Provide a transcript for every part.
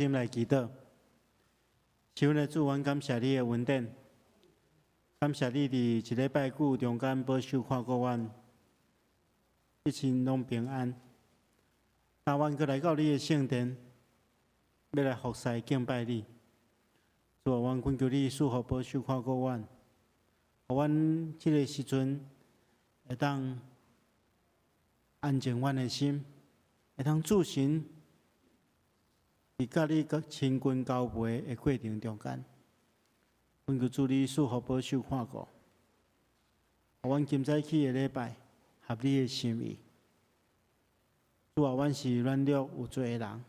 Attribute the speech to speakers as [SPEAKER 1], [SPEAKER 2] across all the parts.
[SPEAKER 1] 心來祈禱。是阮的主，阮感謝你的恩典，感謝你佇一禮拜久中間保守看顧阮，一切攏平安。今阮閣來到你的聖殿，欲來服侍敬拜你。主啊，阮懇求你賜福保守看顧阮，予阮這个時陣會當安靜阮的心，會當注神佇佮你閣親近交陪的過程中間，懇求主你賜福保守看顧，予阮今早起的禮拜合你的心意。主啊，阮是軟弱有罪的人，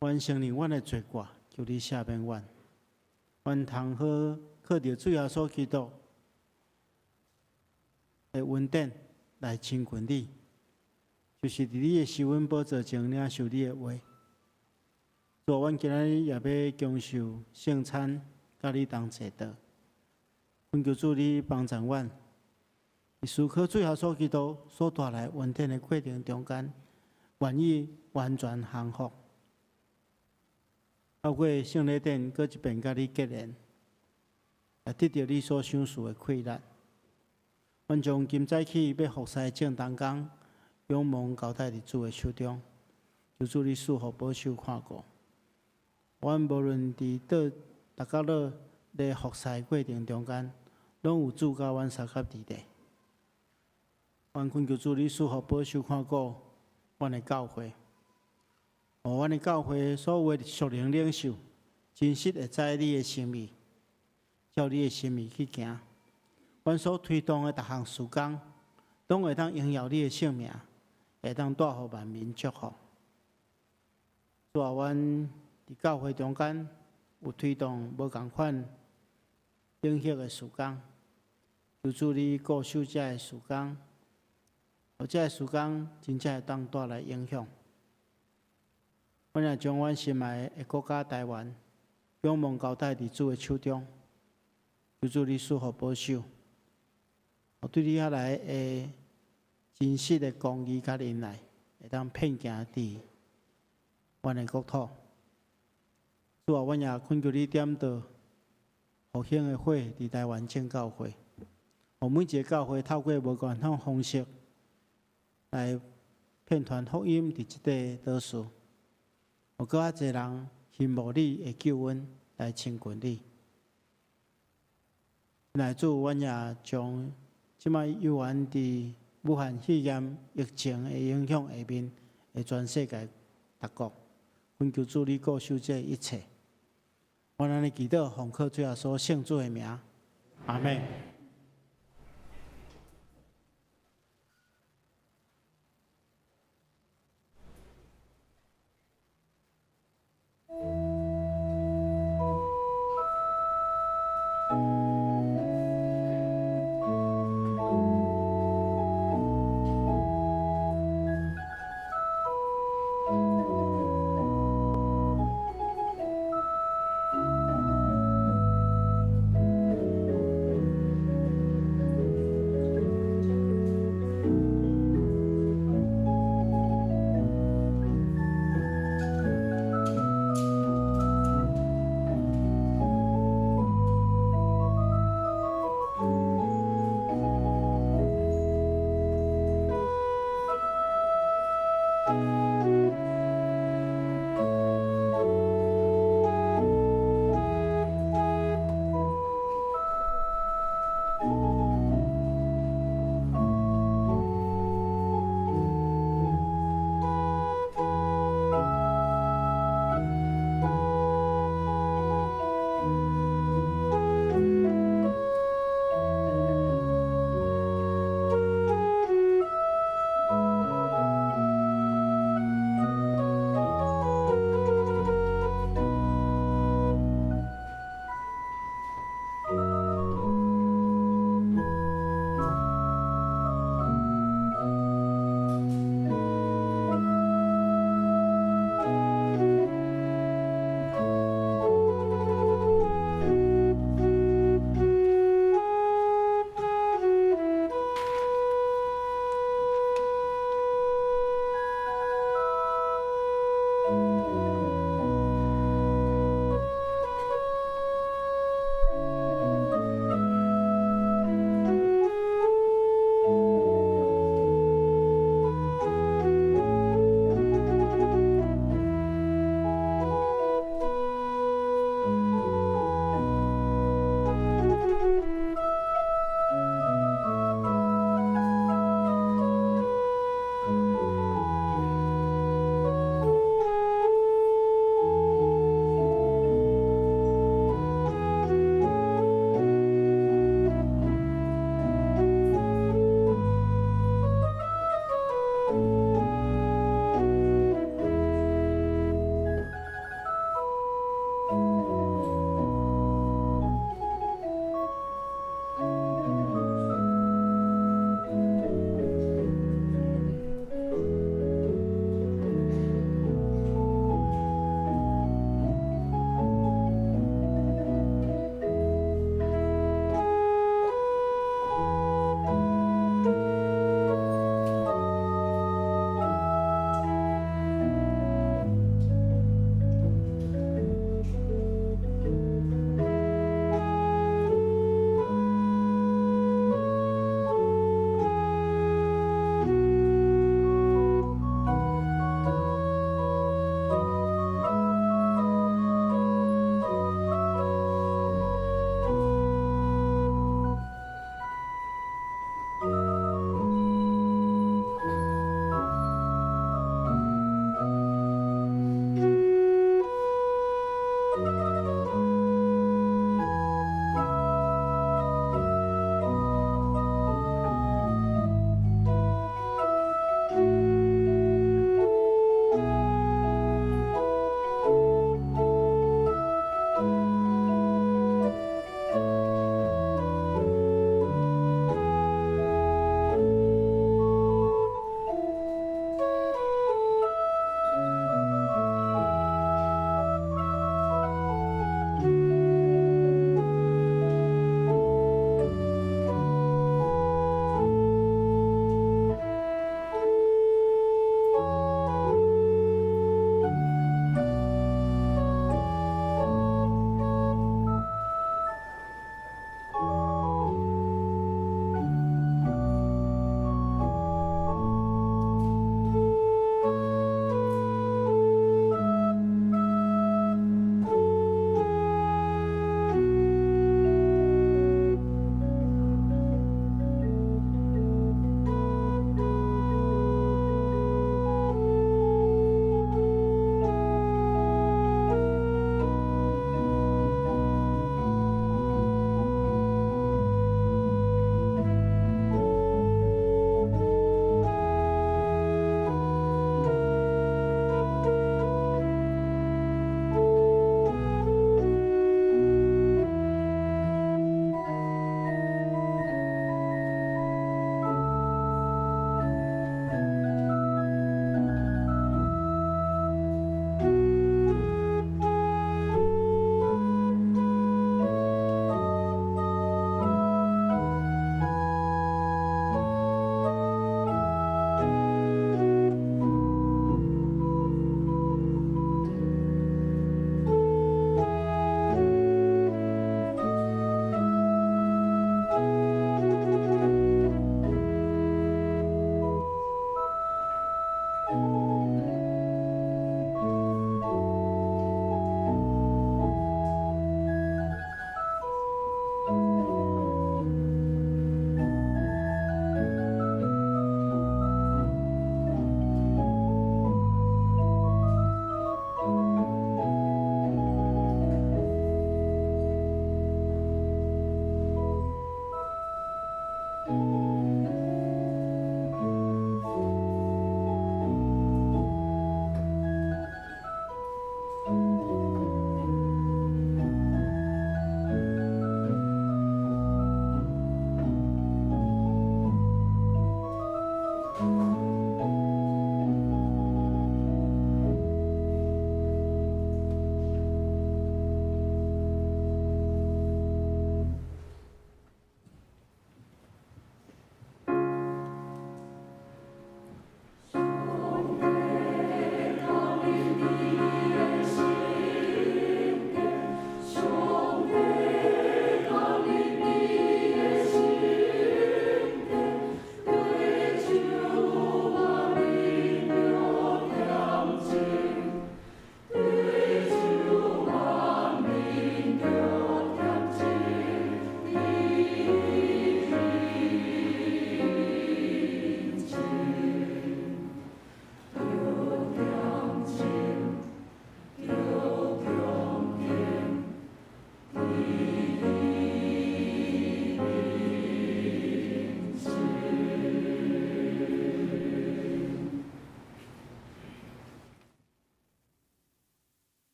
[SPEAKER 1] 阮承認阮的罪過，求你赦免阮。阮通好靠著主耶穌基督的恩典來親近你，就是佇你的施恩寶座前領受你的話。主啊，阮今仔日也欲享受聖餐，佮你同齊禱。懇求主你幫助阮，佇思考主耶穌基督所帶來恩典的過程中間，願意完全降服。透過聖禮典，閣一遍佮你結連，來得著你所賞賜的快樂。阮將今早起欲服侍正同工，仰望交託佇主的手中，求主你賜福保守看顧。阮無論佇佗逐角落咧服侍過程中間，攏有主佮阮相佮佇咧。阮懇求主你賜福保守看顧阮的教會，予阮的教會所有的屬靈領袖，真實會知你的心意，照你的心意去行。阮所推動的逐項事工，攏會當榮耀你的聖名，會當帶予萬民祝福。主啊，阮佇教會中間有推動無仝款領域的事工，求主你顧守這个事工，予這个事工真正會當帶來影響。阮也將阮心愛的國家台灣，仰望交託佇主的手中，求主你賜福保守，對你遐來的真實的公義佮仁愛，會當遍行佇阮的國土。主啊，阮也懇求你點著復興的火佇台灣眾教會，予每一个教會透過無仝款方式來遍傳福音佇這塊島嶼，予閣較濟人欣慕你的救恩來親近你。來主，阮也將這擺猶原佇武漢肺炎疫情的影響下面的全世界各國，懇求主你顧守這一切。阮按呢祈禱，奉靠主耶穌聖子的名，阿們。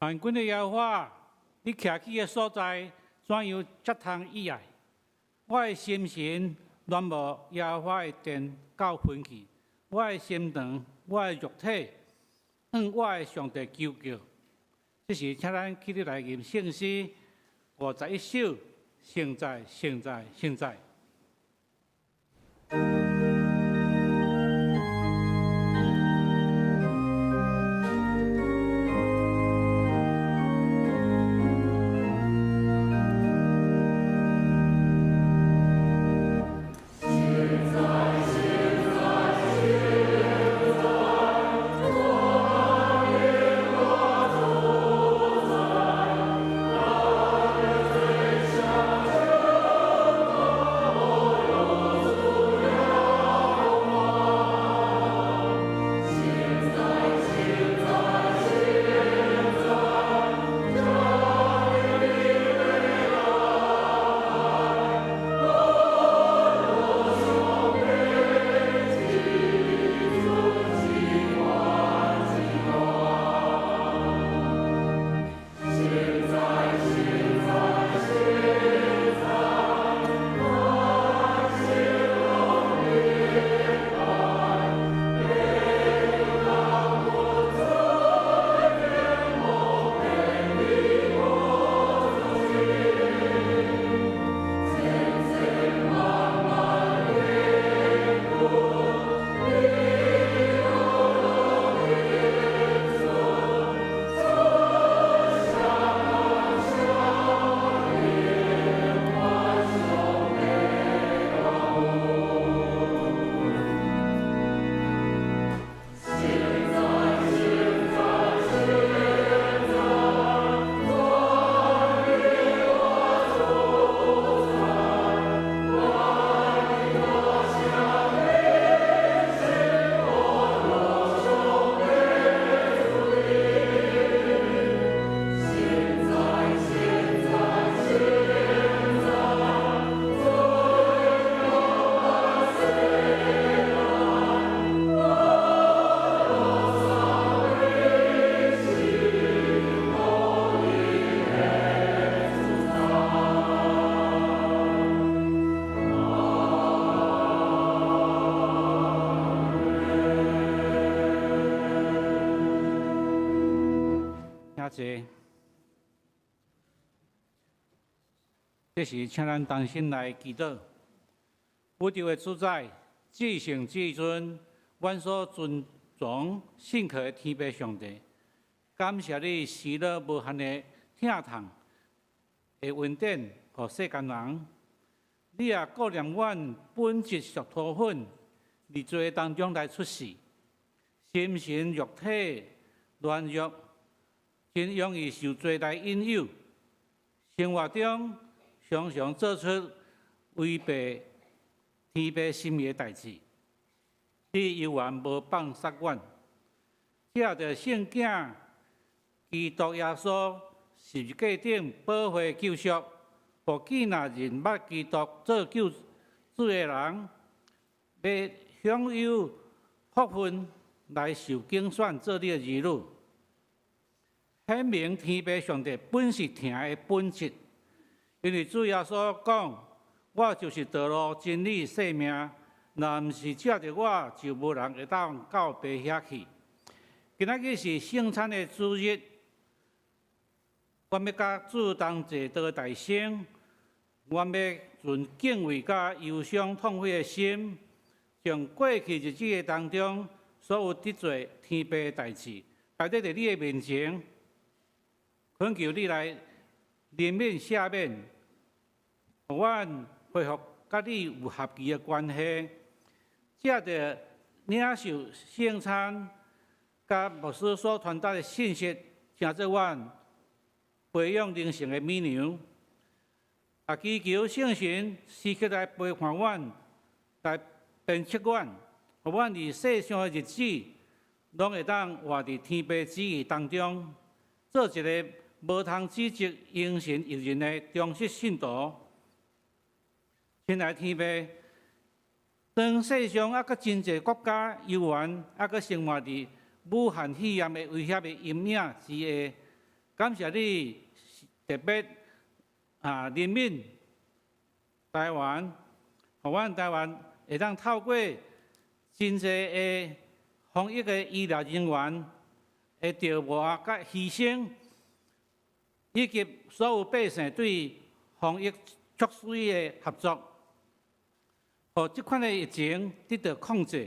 [SPEAKER 2] 萬軍的耶和華，你徛起的所在，怎樣才通意愛？我的心神戀慕耶和華的殿到昏去，我的心腸，我的肉體，向我的上帝求叫。這時，請咱起立來吟聖詩51首，聖哉，聖哉，聖哉。請坐。這時，請咱同心來祈禱。宇宙的主宰，至聖至尊，阮所尊崇信靠的天父上帝，感謝你施予無限的疼痛的恩典，予世間人。你也顧念阮本質屬土粉，佇罪當中來出世，心神肉體軟弱，真容易受罪來引誘，生活中常常做出違背天父心意的代誌。你猶原無放殺阮，藉著聖囝基督耶穌十字架頂寶血救贖，予見若認捌基督做救主的人，欲享有福分來受揀選做你的兒女。顯明天父上帝本是疼的本質，因為主耶穌講：我就是道路、真理、生命，若毋是藉著我，就無人會當到爸遐去。今仔日是聖餐的主日，阮欲佮主同齊坐大聲，阮欲存敬畏佮憂傷痛悔的心，將過去日子的當中所有得罪天父的代誌，擺佇你的面前。懇求你來憐憫赦免，予阮恢復佮你有合宜的關係。藉著領受聖餐，佮牧師所傳達的信息，成做阮培養靈性的米糧。也祈求聖神時刻來陪伴阮，來鞭策阮，予阮佇世上的日子，攏會當活佇天父旨意當中，做一个無通指責、榮神益人的忠實信徒。親愛天父，當世上猶閣真濟國家猶原猶閣生活佇武漢肺炎的威脅的陰影之下，感謝你特別憐憫台灣，予阮台灣會當透過真濟的防疫的醫療人員的著磨佮犧牲，以及所有百姓對防疫措施的合作，予這款的疫情得到控制。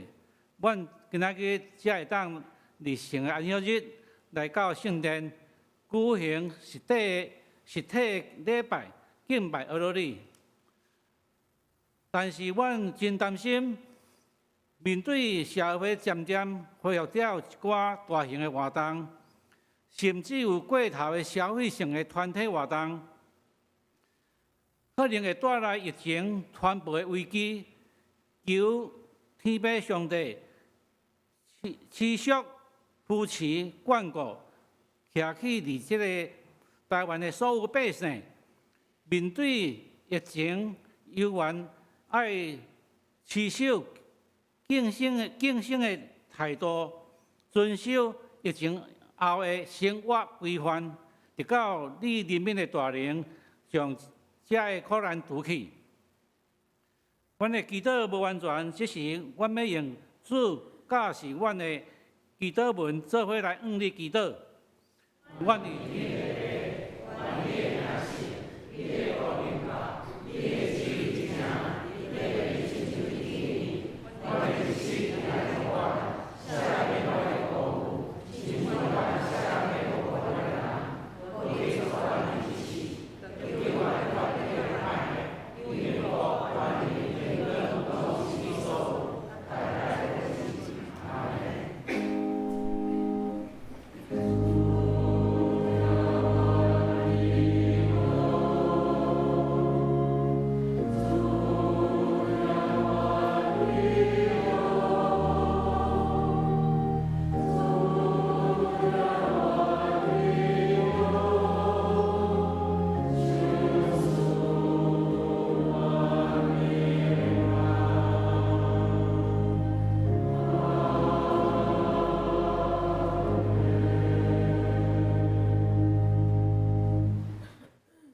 [SPEAKER 2] 阮今仔日才會當佇聖的安息日來到聖殿舉行實體禮拜敬拜阿羅你。但是阮真擔心，面對社會漸漸恢復了一寡大型的活動，甚至有過頭的消費性的團體活動，可能會帶來疫情傳播的危機。求天父上帝持續扶持眷顧，徛起佇這個台灣的所有百姓，面對疫情，猶原愛持守謹慎的態度，遵守疫情後的生活規範，直到你憐憫的大能將這个苦難除去。阮的祈禱無完全，這時阮欲用主教示阮的祈禱文做伙來向你祈禱。阮佇天的父，願你的名聖，你的國臨到，你的旨意成，你的義親像佇天，阮的一日愛予阮，赦免阮的過誤，親像阮赦免過阮的人，無去帶阮入試，救阮脫離歹的，因為國、權柄、榮耀攏是你所有，代代永世。阿們。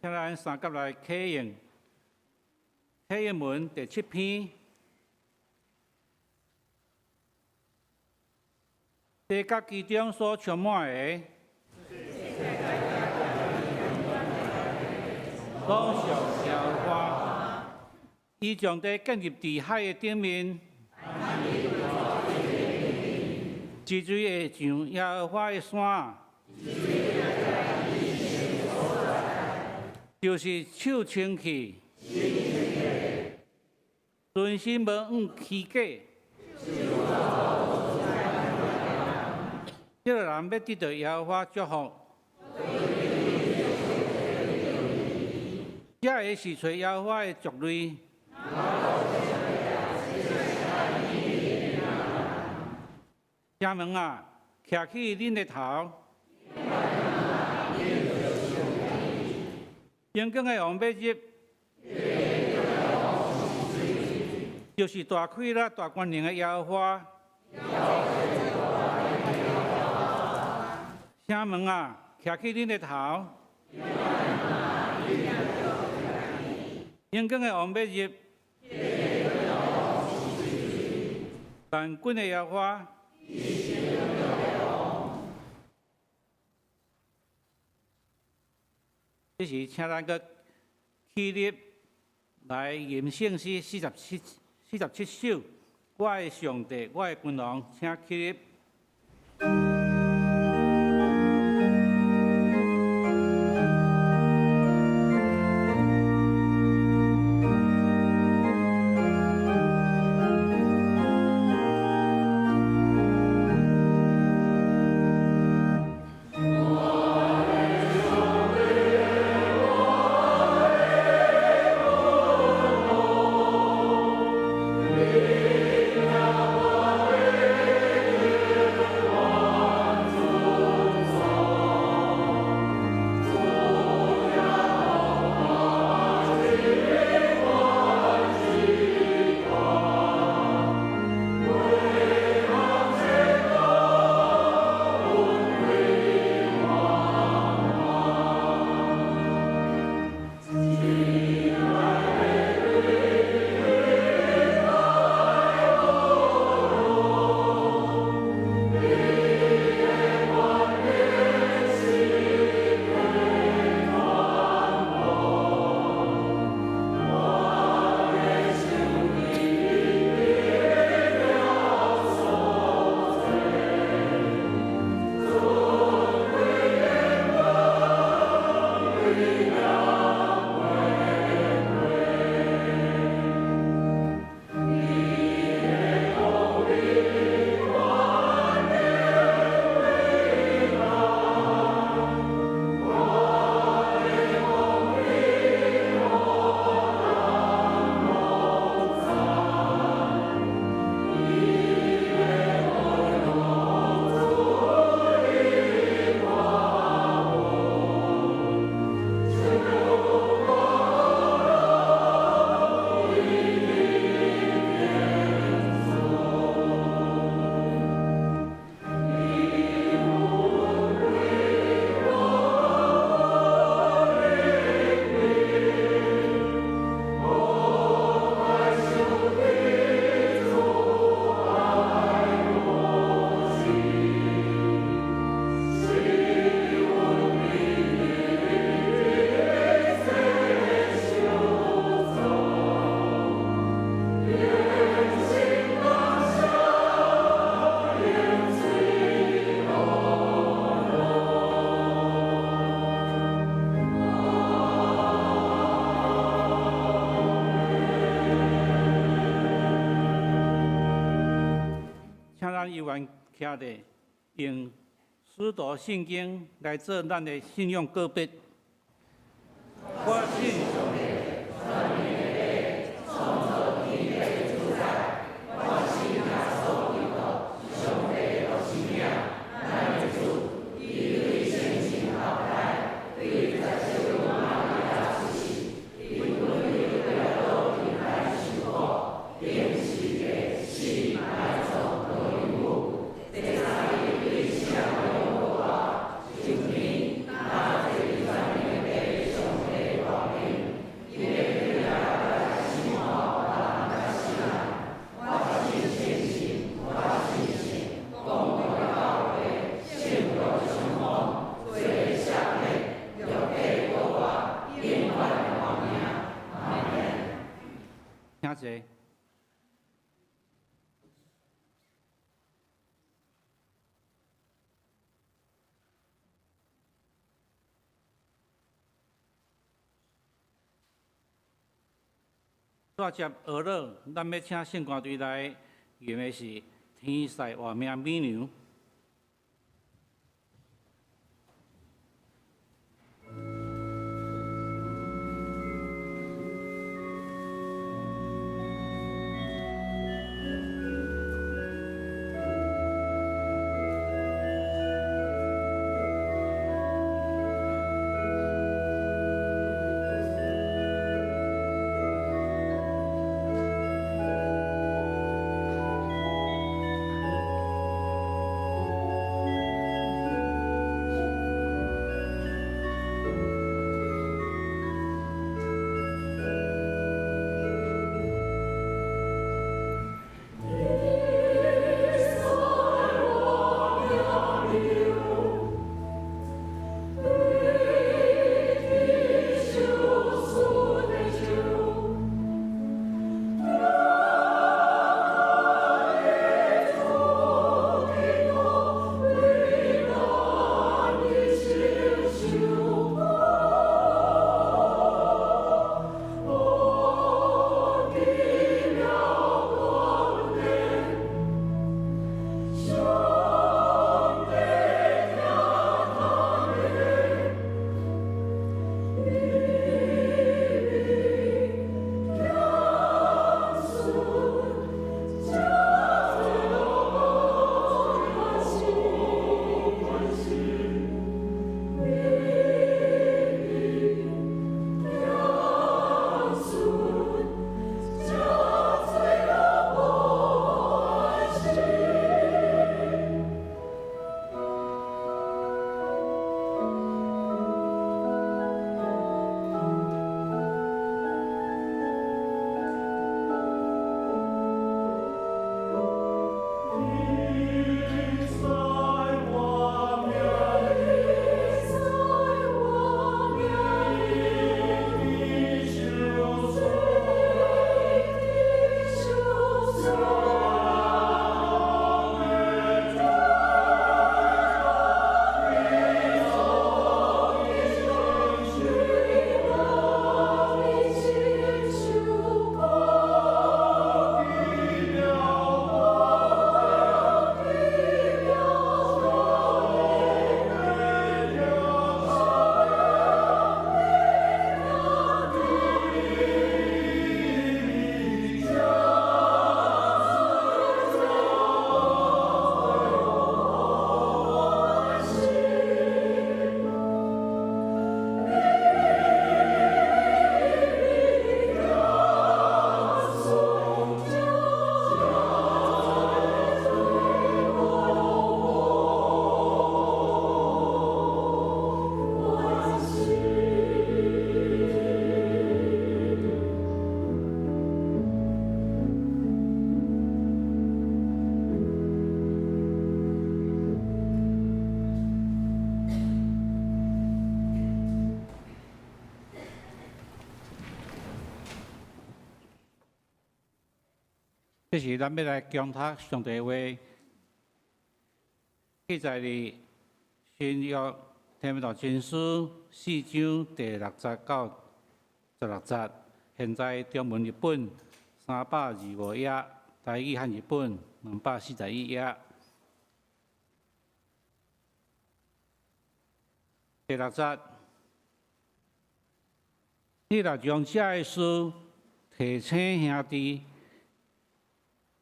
[SPEAKER 2] 請咱三甲來啟用啟應文第七篇，地佮其中所充滿的，都屬耶和華。伊將地建立佇海的頂面，止水會上耶和華的山，就是手清氣，存心無向虛假。這个人欲得著耶和華祝福，這个是揣耶和華的族類。城門啊，徛起恁的頭。勇敢的王欲入，就是大氣力、大權能的耶和華。城門啊，徛起恁的頭。勇敢的王欲入，萬軍的耶和華。這時，請咱閣起立來吟聖詩47首。我的上帝，我的君王，請起立。
[SPEAKER 3] 我的
[SPEAKER 2] 徛咧，用使徒信經來做咱的信仰告別。我信上帝，全能的父，創造天地的主宰，我信耶穌基督，上帝的獨生子，咱的主，伊對聖神投胎，對十聖母瑪利亞出世，因阮彼拉多平台受苦，釘十字架，死埋葬落陰府，第三日對死人中復活，升天，踏坐佇全能的父上帝大邊，伊欲轉來判生活佮死人。我信聖神，我信聖公義的教會，聖徒相通，罪得赦免，肉體復活，永遠活命。阿門。請坐。煞接学乐，咱欲請聖歌隊來吟的是《天使活命美娘》。這時咱欲來恭讀上帝話，記載佇新約提摩太前書四章第六節到十六節。現在中文譯本325頁，台語漢譯本241頁。第六節，你若將這个事提醒兄弟，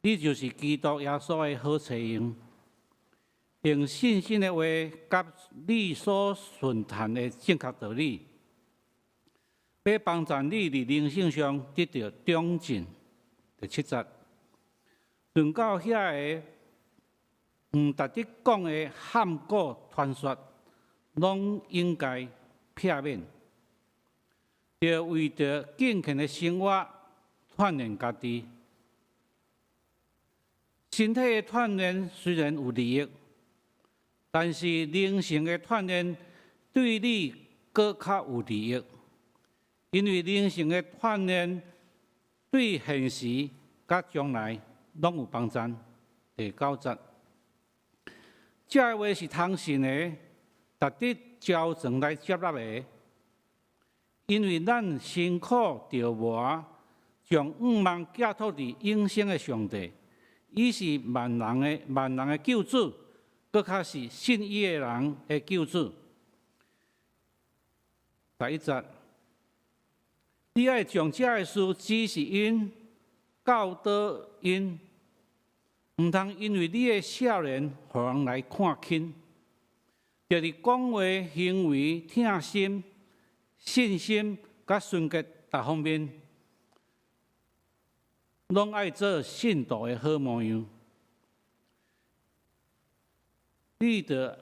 [SPEAKER 2] 你就是基督耶穌的好冊用，用信心的話佮你所順談的正確道理，欲幫贊你佇靈性上得著長進。第七節，論到遐个毋值得講的譀古傳說，攏應該避免。著為著敬虔的生活鍛鍊家己。身體的鍛鍊雖然有利益，但是靈性的鍛鍊對你閣較有利益，因為靈性的鍛鍊對現時佮將來攏有幫助。第九節，這个話是通信的，值得朝傳來接納的，因為咱辛苦著磨，將向望寄託佇永生的上帝，伊是萬人的救主，閣較是信伊的人的救主。十一節，你愛將這个事指示𪜶，教導𪜶，毋通因為你的笑臉，予人來看輕。著佇講話、行為、疼心、信心、佮純潔逐方面，攏愛做信徒的好模樣。你著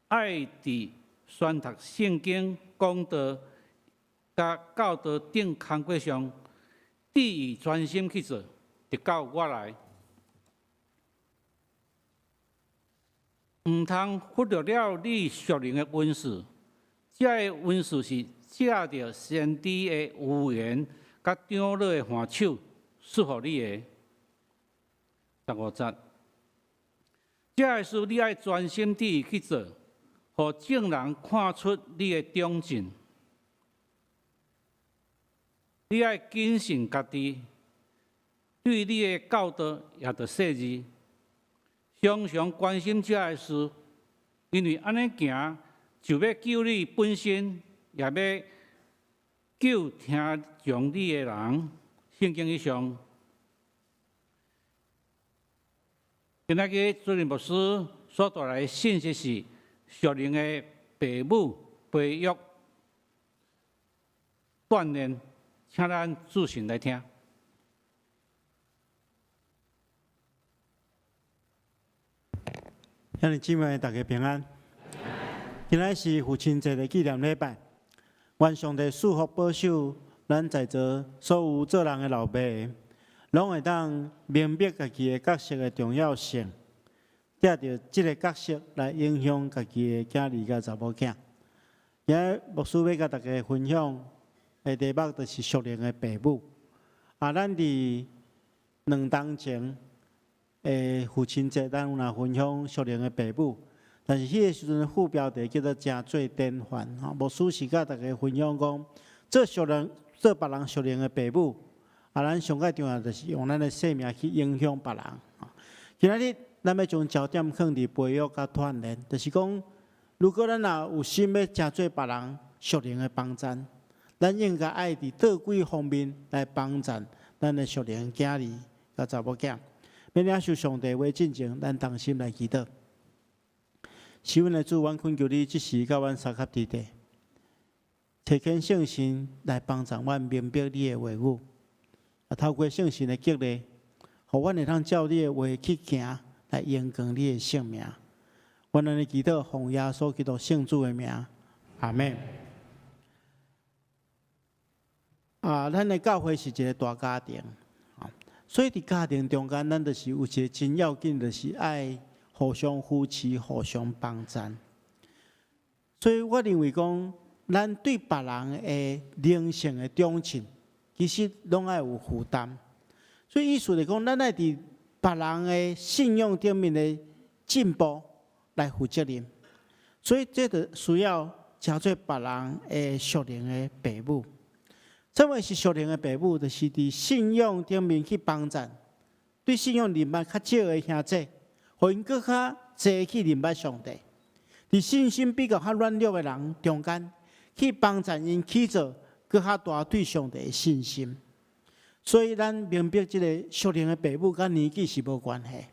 [SPEAKER 2] 愛佇宣讀聖經、講道、佮教導等工課上，致意專心去做，直到我來。毋通忽略了你屬靈的恩賜，這个恩賜是藉著先知的預言佮長老的按手賜予你的。十五節，這个事你愛專心致意去做，予眾人看出你的長進。你愛謹慎家己，對你的教導也著細膩，常常關心這个事，因為按呢行，就欲救你本身，也欲救聽從你的人。聖經以上，今仔日主任牧師所帶來的信息是屬靈的父母培育鍛鍊，請咱注神來聽。
[SPEAKER 1] 兄弟姊妹，大家平安。今仔是父親節的紀念禮拜，願上帝賜福保守咱在座所有做人的老爸，攏會當明白家己的角色的重要性，藉著這个角色來影響家己的囝兒佮查某囝。今仔牧師欲佮大家分享的題目，就是屬靈的父母。啊，咱佇兩冬前的父親節，咱有來分享屬靈的父母，但是彼个時陣副標題叫做“成做典範”吼。牧師是佮大家分享講，做屬靈、做別人屬靈的父母，啊，咱上蓋重要就是用咱的生命去影響別人。今仔日咱欲將焦點放佇培育佮鍛鍊，就是講，如果咱若有心欲成做別人屬靈的幫贊，咱應該愛佇佗幾方面來幫贊咱的屬靈囝兒佮查某囝。欲領受上帝話進前，咱同心來祈禱。是阮的主，阮懇求你，這時佮阮相合佇地，差遣聖神來幫助阮明白你的話語。啊，透過聖神的激勵，予阮會當照你的話去行，來榮光你的聖名。阮按呢祈禱，奉耶穌基督聖子的名，阿們。啊，咱的教會是一个大家庭。所以佇家庭中間，咱就是有一个真要緊，就是愛互相扶持、互相幫贊。所以我認為講，咱對別人的靈性的長進，其實攏愛有負擔。所以意思來講，咱愛佇別人的信仰頂面的進步來負責任。所以這就需要成做別人的屬靈的父母。啥物是屬靈的父母？就是佇信仰頂面去幫贊，對信仰認捌較少的兄弟，予𪜶閣較濟去認捌上帝。佇信心比較較軟弱的人中間，去幫贊𪜶起造閣較大對上帝的信心。所以咱明白這個屬靈的爸母佮年紀是無關係，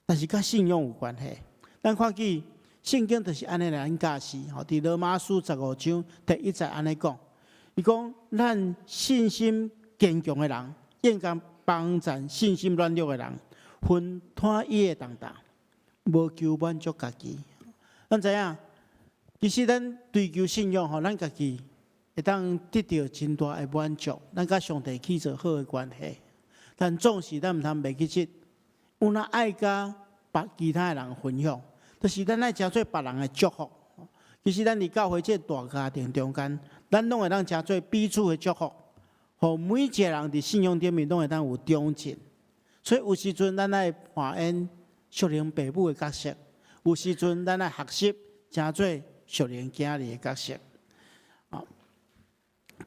[SPEAKER 1] 但是佮信仰有關係。咱看見聖經就是按呢來咱教示，吼，佇羅馬書15章第1節按呢講，伊講咱信心堅強的人，應該幫贊信心軟弱的人，分攤伊的重擔，無求滿足家己。咱知影，其實咱追求信仰吼，咱家己會當得著真大的滿足，咱佮上帝起做好的關係。但總是咱毋通袂記得，有若愛佮別其他的人分享，就是咱愛成做別人的祝福。其實咱佇教會這個大家庭中間，咱攏會當成做彼此的祝福，予每一個人佇信仰頂面攏會當有長進。所以有時陣咱愛扮演屬靈爸母的角色，有時陣咱愛學習成做屬靈囝兒的角色。啊，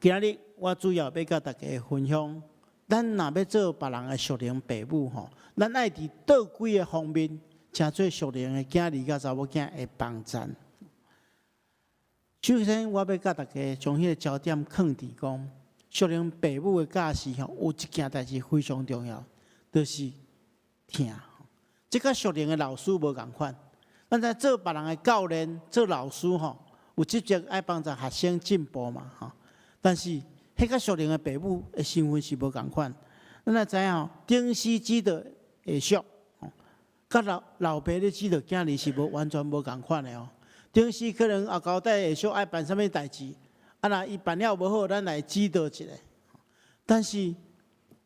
[SPEAKER 1] 今仔日我主要欲佮大家分享，咱若欲做別人的屬靈爸母吼，咱愛佇佗幾个方面，成做屬靈的囝兒佮查某囝的幫贊。首先，我欲佮大家將彼个焦點囥佇講，屬靈爸母的教示吼，有一件代誌非常重要，就是疼。這佮屬靈的老師無仝款。咱知做別人的教練、做老師吼，有職責愛幫助學生進步嘛吼。但是，彼佮屬靈的爸母的身份是無仝款。咱來知影吼，頂師指導下屬，佮老老爸咧指導囝兒是無完全無仝款的哦。頂師可能也交代下屬愛辦啥物代誌，啊若伊辦了無好，咱來指導一下。但是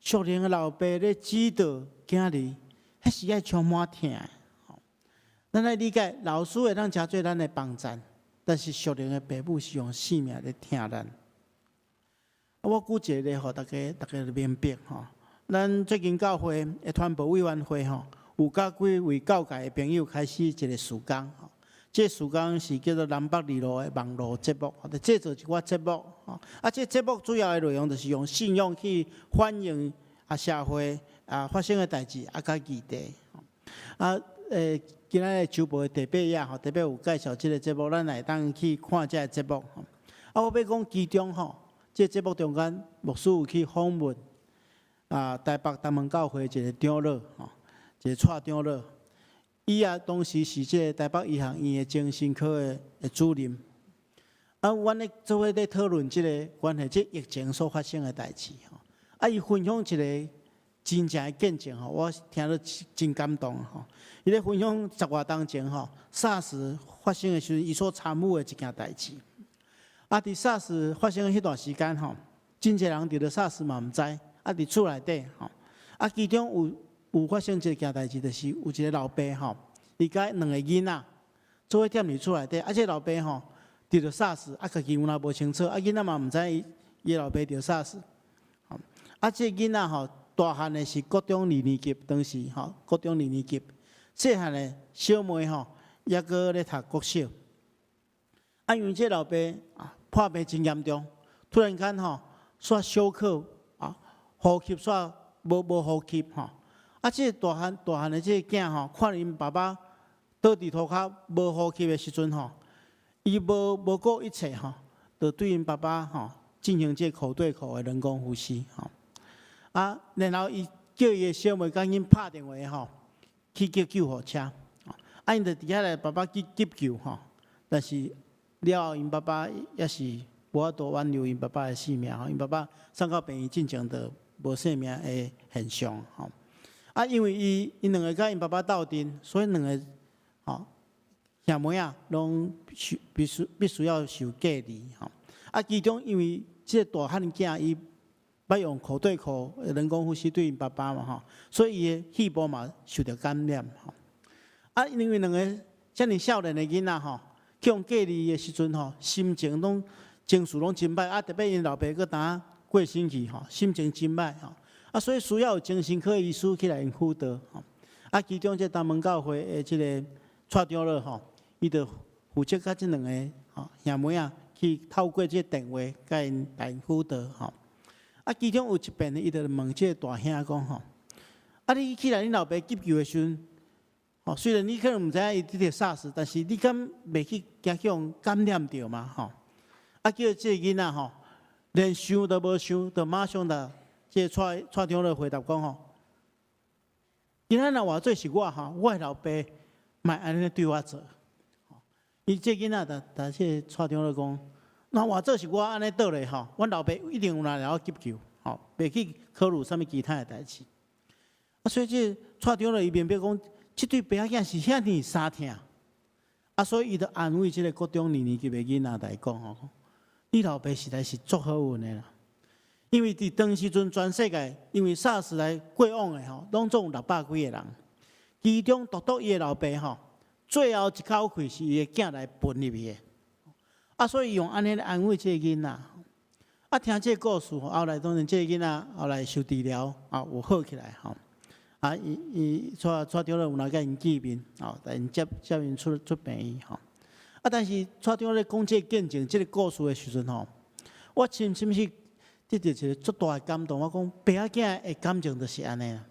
[SPEAKER 1] 屬靈的老爸咧指導囝兒，彼是愛充滿疼的。咱愛理解，老師會當成做咱的幫贊，但是屬靈的爸母是用生命咧疼咱。我舉一個例，予大家，大家明白吼。咱最近教會的傳播委員會吼，有佮幾位教界的朋友開始一個事工吼。這個事工是叫做南北二路的網路節目，製作一寡節目吼。啊，這節目主要的內容就是用信仰去反映啊社會啊發生的代誌啊佮議題。啊，今仔日週報的第八頁吼，特別有介紹這個節目，咱會當去看這個節目。啊，我欲講其中吼，這個節目中間，牧師有去訪問啊台北東門教會一個長老吼，一個蔡長老。伊也當時是這個台北醫學院的精神科的主任。啊，阮咧做伙咧討論這個關係，這疫情所發生的代誌吼。啊，伊分享一個真正的見證吼，我聽了真感動吼。伊咧分享十外冬前吼，SARS 發生的時陣，伊所參與的一件代誌。啊，佇 SARS 發生的彼段時間吼，真濟人得著 SARS 嘛毋知，啊，佇厝內底吼，啊，其中有發生一件代誌，就是有一個老爸吼，伊佮兩個囡仔做伙踮佇厝內底，啊，這個老爸吼得著 SARS，啊，家己有若無清楚，啊，囡仔嘛毋知伊伊老爸得 SARS，啊，這個囡仔吼，大漢的是國中二年級，當時吼國中二年級，細漢的小妹吼猶閣咧讀國小。啊，因為這老爸啊破病真嚴重，突然間吼煞休克啊，呼吸煞無無呼吸吼。啊，這個大漢大漢的這個囝吼，看𪜶爸爸倒佇塗跤無呼吸的時陣吼，伊無無顧一切吼，就對𪜶爸爸吼進行這個口對口的人工呼吸吼。啊，然後伊叫伊的小妹趕緊拍電話吼，去叫救護車。啊，𪜶就佇遐來爸爸去急救吼，但是了後𪜶爸爸也是無法度挽留𪜶爸爸的性命吼，𪜶爸爸送到病院進前就無性命的現象吼。啊，因為伊𪜶兩個佮𪜶爸爸鬥陣，所以兩個吼兄妹仔攏受必須必須要受隔離吼。啊，其中因為這個大漢囝伊欲用口對口人工呼吸對𪜶爸爸嘛吼，所以伊的肺部嘛受著感染吼。啊，因為兩個遮爾少年的囡仔吼，去予隔離的時陣吼，心情攏情緒攏真歹，啊，特別𪜶老爸閣當過身去吼，心情真歹吼。啊，所以需要有精神科醫師起來𪜶輔導吼。啊，其中這東門教會的這個蔡長老吼，伊就負責佮這兩個吼兄妹仔去透過這個電話共𪜶來輔導吼。啊，其中有一遍，伊就問這個大兄講吼：啊，你起來恁老爸急救的時陣，吼，雖然你可能毋知影伊得著 SARS，但是你敢袂去驚去予感染著嘛？吼，啊叫這個囡仔吼，連想都無想，就馬上就這個蔡蔡長老回答講吼，今仔若換做是我吼，我的老爸嘛會按呢對我做。伊這囡仔就就這個蔡長老講，若換做是我按呢倒咧吼，阮老爸一定有來予我急救，吼，袂去考慮啥物其他的代誌。啊，所以這個蔡長老伊明白講，這對爸仔囝是遐爾相疼，啊，所以伊就安慰這個國中二年級的囡仔來講吼，你老爸實在是足好運的啦，因為佇當時陣全世界因為 SARS 來過往的吼，攏總有六百幾個人，其中獨獨伊的老爸吼，最後一口氣是伊的囝來分入去的，啊，所以用按呢來安慰這個囡仔，啊，聽這個故事後來當然這個囡仔後來受治療啊，有好起來吼。啊，伊伊蔡蔡長老有來共𪜶見面，吼，帶𪜶接接𪜶出出病院吼。啊，但是蔡長老咧講這個見證、這個故事的時陣吼，我深深去得著一個足大的感動。我講爸仔囝的感情就是按呢啦，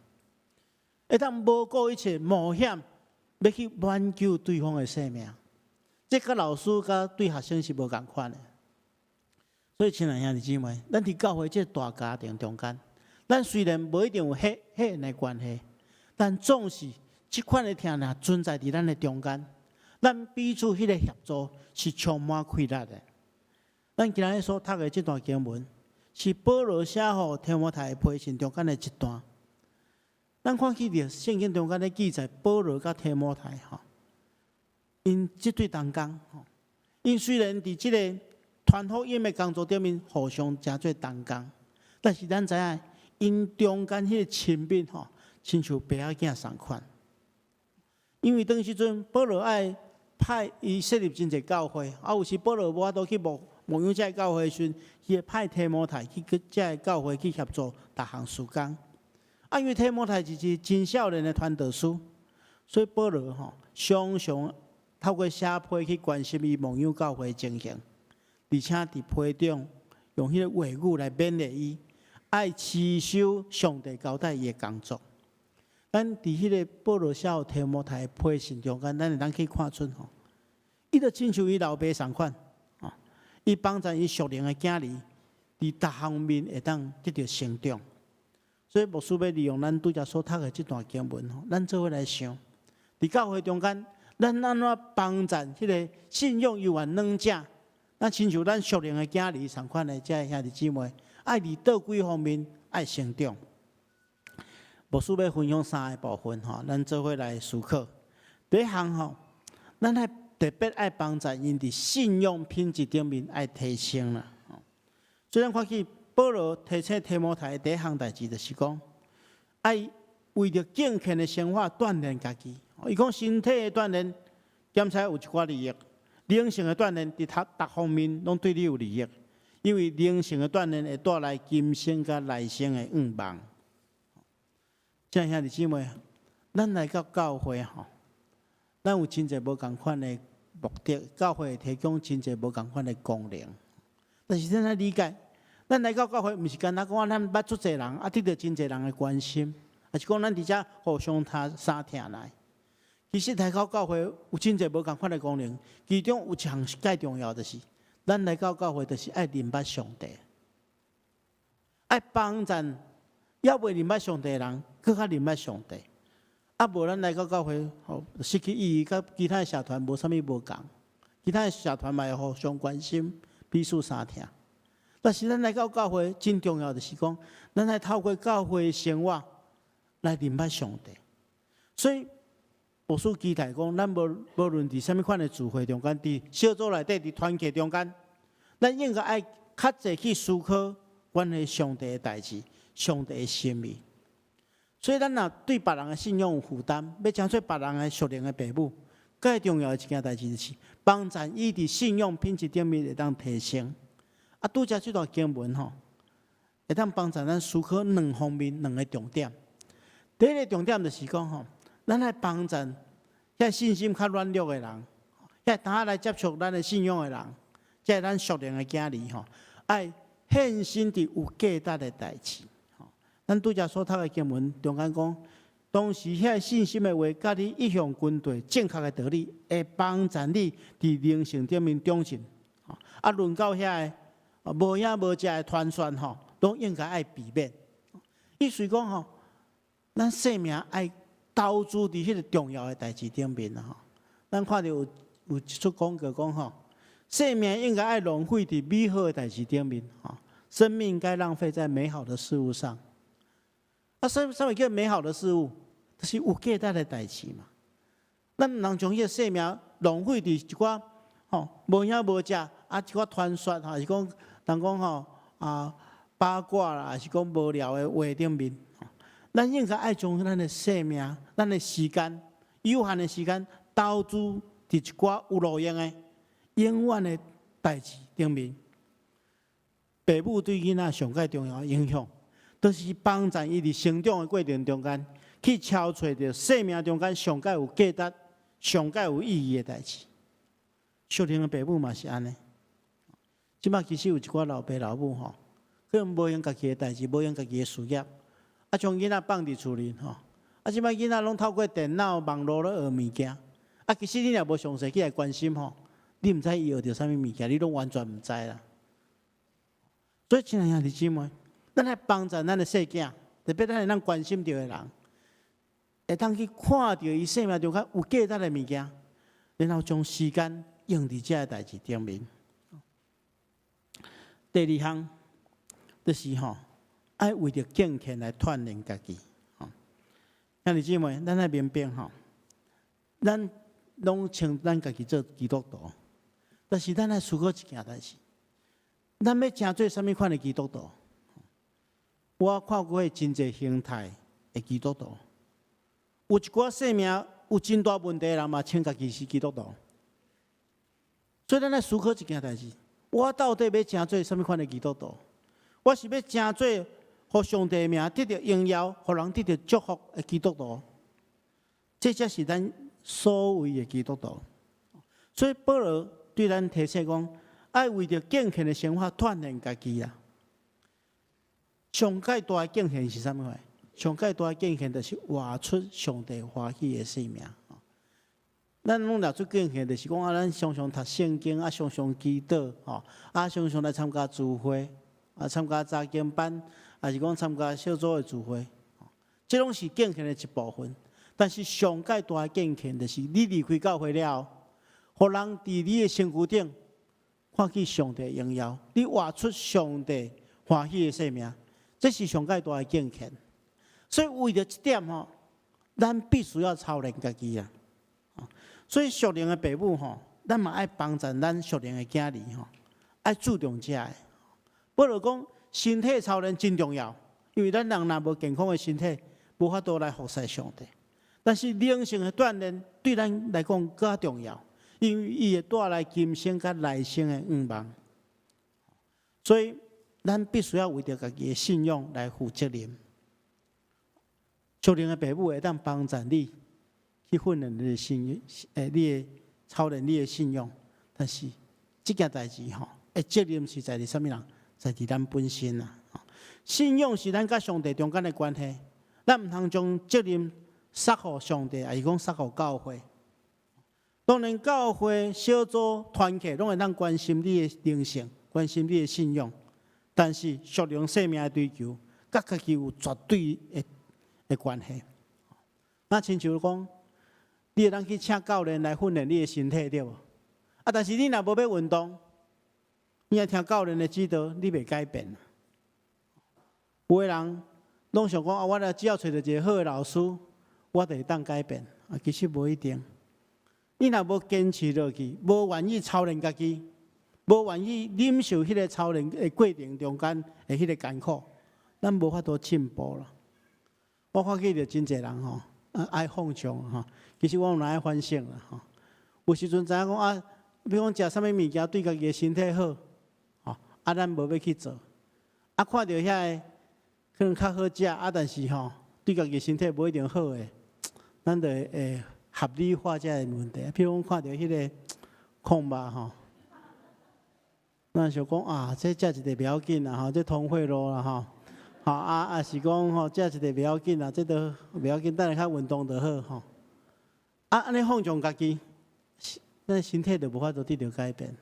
[SPEAKER 1] 會當無顧一切冒險，欲去挽救對方的性命。這佮老師佮對學生是無仝款的。所以，親愛兄弟姊妹，咱佇教會這個大家庭中間，咱雖然無一定有血血緣的關係，但總是這款的疼若存在佇咱的中間，咱彼此彼個協助是充滿氣力的。咱今日所讀的這段經文，是保羅寫予提摩太的批信中間的一段。咱看起著聖經中間咧記載，保羅佮提摩太吼，𪜶這對同工吼，𪜶雖然佇這個傳福音的工作頂面互相成做同工，但是咱知影，𪜶中間彼個親密吼，親像爸仔囝仝款。因為當時陣保羅愛派伊設立真濟教會，啊，有時保羅無法度去牧牧養這个教會的時陣，伊會派提摩太去去這个教會去協助逐項事工。啊，因為提摩太是一個真少年的傳道師，所以保羅吼常常透過寫批去關心伊牧養教會的情形，而且佇批中用彼個話語來勉勵伊，愛持守上帝交代伊的工作。咱佇彼個保羅寫予提摩太的批信中間，咱會當去看出吼，伊就親像伊老爸仝款，吼，伊幫助伊屬靈的囝兒，佇逐方面會當得著成長。所以牧師欲利用咱拄才所讀的這段經文吼，咱做伙來想，佇教會中間，咱按怎幫助彼個信仰猶原軟者，咱親像咱屬靈的囝兒仝款的這个兄弟姊妹，愛佇佗幾方面愛成長。牧師欲分享三个部分吼，咱做伙來思考。第一項吼，咱愛特別愛幫助𪜶佇信仰品質頂面愛提升啦。所以咱看起保羅提醒提摩太的第一項代誌，就是講愛為著敬虔的生活鍛鍊家己。伊講身體的鍛鍊，檢查有一寡利益；靈性的鍛鍊，佇逐逐方面攏對你有利益。因為靈性的鍛鍊會帶來今生佮來生的願望。親愛兄弟姊妹，咱來到教會吼，咱有真濟無仝款的目的，教會會提供真濟無仝款的功能。但是咱愛理解，咱來到教會，毋是干焦講咱捌足濟人，啊得著真濟人的關心，抑是講咱佇遮互相疼相疼來。其實來到教會有真濟無仝款的功能，其中有一項是蓋重要，就是咱來到教會就是愛認捌上帝，愛幫贊猶未認捌上帝的人，閣較認捌上帝。啊，無咱來到教會，吼失去意義，佮其他的社團無啥物無仝。其他的社團嘛會互相關心，彼此相疼。但是咱來到教會，真重要就是講，咱愛透過教會的生活來認捌上帝。所以，牧師期待講，咱無無論佇啥物款的聚會中間，佇小組內底，佇團契中間，咱應該愛較濟去思考關於上帝的代誌、上帝的心意。所以，咱若對別人的信仰有負擔，欲成做別人的屬靈的爸母，蓋重要的一件代誌就是幫助伊佇信仰品質頂面會當提升。啊，拄才這段經文吼，會當幫助咱思考兩方面兩個重點。第一個重點就是講吼，咱愛幫助遐信心較軟弱的人，遐拄仔來接觸咱的信仰的人，這咱屬靈的囝兒吼，愛獻身佇有價值的代誌。咱拄才所讀的經文中間講，當時遐个信心的話，佮你一向跟對正確的道理，會幫助你佇靈性頂面長進。啊，論到遐个無影無跡的傳說吼，攏應該愛避免。意思講吼，咱生命愛投資佇彼个重要的代誌頂面啦吼。咱看著有一出廣告講吼，生命應該愛浪費佇美好的代誌頂面吼，生命該浪費在美好的事物上。啊，啥物叫美好的事物？就是有價值的代誌嘛。咱毋通將彼个生命浪費佇一寡吼無影無跡啊，一寡傳說吼，是講人講吼啊八卦啦，抑是講無聊的話頂面。咱應該愛將咱的生命、咱的時間、有限的時間，投資佇一寡有路用的、永遠的代誌頂面。爸母對囡仔上蓋重要的影響，就是幫助伊佇成長的過程中間，去撨揣著生命中間上蓋有價值、上蓋有意義的代誌。屬靈的爸母嘛是按呢。這擺其實有一寡老爸老母吼，可能無閒家己的代誌，無閒家己的事業，啊，將囡仔放佇厝裡吼。啊，這擺囡仔攏透過電腦、網路咧學物件。啊，其實你若無詳細去來關心吼，你毋知伊學著啥物物件，你攏完全毋知啦。所以，親愛兄弟姊妹，咱愛幫助咱的細囝，特別咱會當關心著的人，會當去看著伊生命中較有價值的物件，然後將時間用佇這个代誌頂面。第二項就是吼，愛為著敬虔來鍛鍊家己。兄弟姊妹，咱愛明白吼，咱攏稱咱家己做基督徒，但是咱愛思考一件代誌，咱欲成做啥物款的基督徒？我看過真濟形態的基督徒，有一寡生命有真大問題的人嘛，稱家己是基督徒。所以咱愛思考一件代誌：我到底欲成做啥物款的基督徒？我是欲成做予上帝名得著榮耀，予人得著祝福的基督徒？這才是咱所謂的基督徒。所以保羅對咱提醒講，愛為著敬虔的生活鍛鍊家己啊！上蓋大的敬虔是啥物貨？上蓋大的敬虔就是活出上帝歡喜的生命。咱攏掠出敬虔，就是講啊，咱常常讀聖經啊，常常祈禱吼，啊，常常來參加聚會，啊，參加查經班，抑是講參加小組的聚會，這攏是敬虔的一部分。但是上蓋大的敬虔，就是你離開教會了後，予人佇你的身軀頂看見上帝榮耀，你活出上帝歡喜的生命，這是上蓋大的敬虔。所以為著這點吼，咱必須要操練家己啊。所以屬靈的爸母吼，咱嘛愛幫助咱屬靈的囝兒吼，愛注重這个。保羅講，身體操練真重要，因為咱人若無健康的身體，無法度來服侍上帝。但是靈性的鍛鍊對咱來講閣較重要，因為伊會帶來今生佮來生的願望。所以，咱必須要為著家己的信仰來負責任。屬靈的爸母會當幫助你去訓練你的信，你的操練你的信仰。但是，這件代誌吼，責任是在佇啥物人？在佇咱本身啊。信仰是咱佮上帝中間的關係，咱毋通將責任捒予上帝，抑是講捒予教會。當然，教會小組團契攏會當關心你的靈性，關心你的信仰。但是屬靈生命的追求，佮家己有絕對的關係。那親像講，你會當去請教練來訓練你的身體，對無？啊，但是你若無欲運動，你若聽教練的指導，你袂改變。有的人攏想講啊，我若只要揣著一个好的老師，我就會當改變。啊，其實無一定。你若無堅持落去，無願意操練家己，無願意忍受彼个操練的過程中間的彼个艱苦，咱無法度進步啦。我看見著真濟人吼，愛放縱吼，其實我嘛愛反省啦吼。有時陣知影講啊，比如講食啥物物件對家己的身體好，吼，啊，咱無欲去做，啊，看著遐个可能較好食，啊，但是吼，對家己身體無一定好的，咱就會合理化這個問題。比如講看著彼个炕肉吼，咱想講啊，這食一塊袂要緊啦吼，這通血路啦吼。吼啊啊是講吼，食一个袂要緊啦，這都袂要緊，等下較運動就好吼。啊，按呢放縱家己，咱身體就無法度得著改變。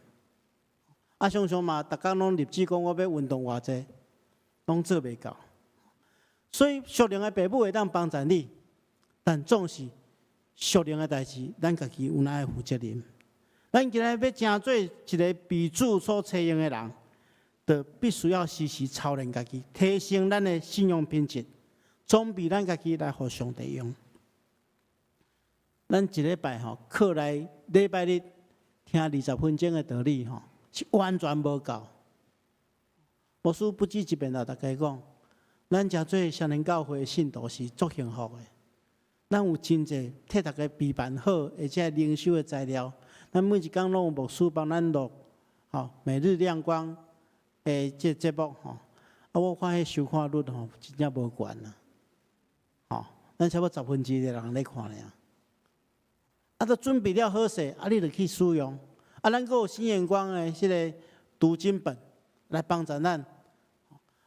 [SPEAKER 1] 啊，常常嘛，逐工攏立志講我欲運動偌濟，攏做袂到。所以屬靈的爸母會當幫助你，但總是屬靈的代誌，咱家己有哪愛負責任。咱今日欲成做一个被主所採用的人，就必須要時時操練家己，提升咱的信仰品質，準備咱家己來予上帝用。咱一禮拜吼，課內禮拜日聽20分鐘的道理吼，是完全無夠。牧師不止一遍來大家講，咱成做雙連教會的信徒是足幸福的。咱有真濟替大家備辦好，而且靈修的材料。咱每一工攏有牧師幫咱錄，吼每日亮光的這節目吼。啊，我看彼收看率吼，真正無懸啊！吼，咱差不多1/10的人咧看爾。啊，都準備了好勢，啊，你就去使用。啊，咱閣有新眼光的這个讀經本來幫助咱。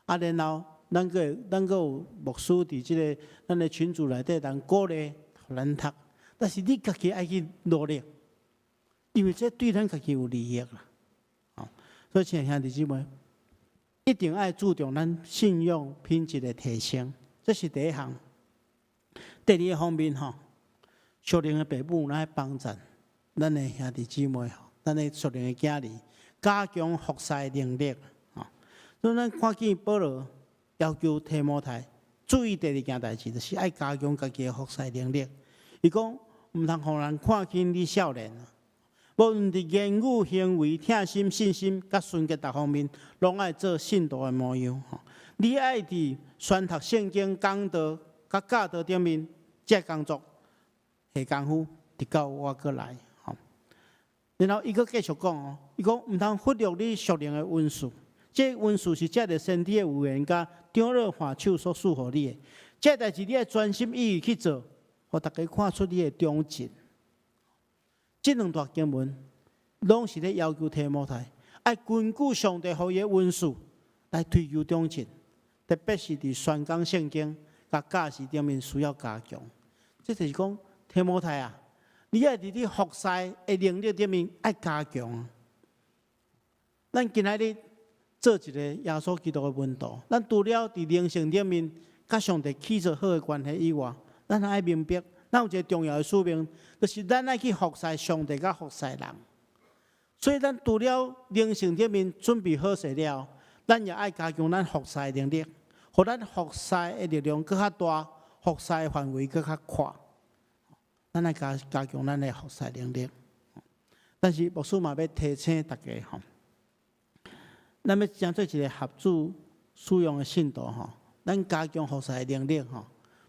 [SPEAKER 1] 啊，然後咱閣有牧師佇這个咱的群組內底，人鼓勵予咱讀。但是你家己愛去努力，因為這對咱家己有利益啦。哦，所以親愛兄弟姊妹，一定愛注重咱信仰品質的提升，這是第一項。第二个方面吼，屬靈的爸母來幫助咱的兄弟姊妹吼，咱的屬靈的囝兒，加強服侍能力。吼，所以咱看見保羅要求提摩太注意第二件代誌，就是愛加強家己的服侍能力。伊講毋通予人看輕你少年，無論佇言語、行為、疼心、信心、佮純潔逐方面，攏愛做信徒的模樣。吼，你愛佇宣讀聖經、講道、佮教導頂面，這工作下功夫，直到我閣來。吼，然後伊閣繼續講哦，伊講毋通忽略你屬靈的恩賜，這恩賜是藉著先知的預言佮長老按手所賜予你的。這代誌你愛專心意志去做，予大家看出你的長進。這兩段經文攏是咧要求提摩太愛根據上帝予伊的恩賜來追求長進，特別是佇宣講聖經佮教示頂面需要加強。這就是講提摩太啊，你愛佇你服侍的能力頂面愛加強。咱今仔日做一个耶穌基督的門徒，咱除了佇靈性頂面佮上帝起做好的關係以外，咱還愛明白，咱有一个重要的使命，就是咱愛去服侍上帝佮服侍人。所以，咱除了靈性頂面準備好勢了，咱也愛加強咱服侍的能力，予咱服侍的力量閣較大，服侍的範圍閣較闊。咱愛加強咱的服侍能力。但是牧師嘛欲提醒大家吼，咱欲成做一个合主使用的信徒吼，咱加強服侍的能力吼，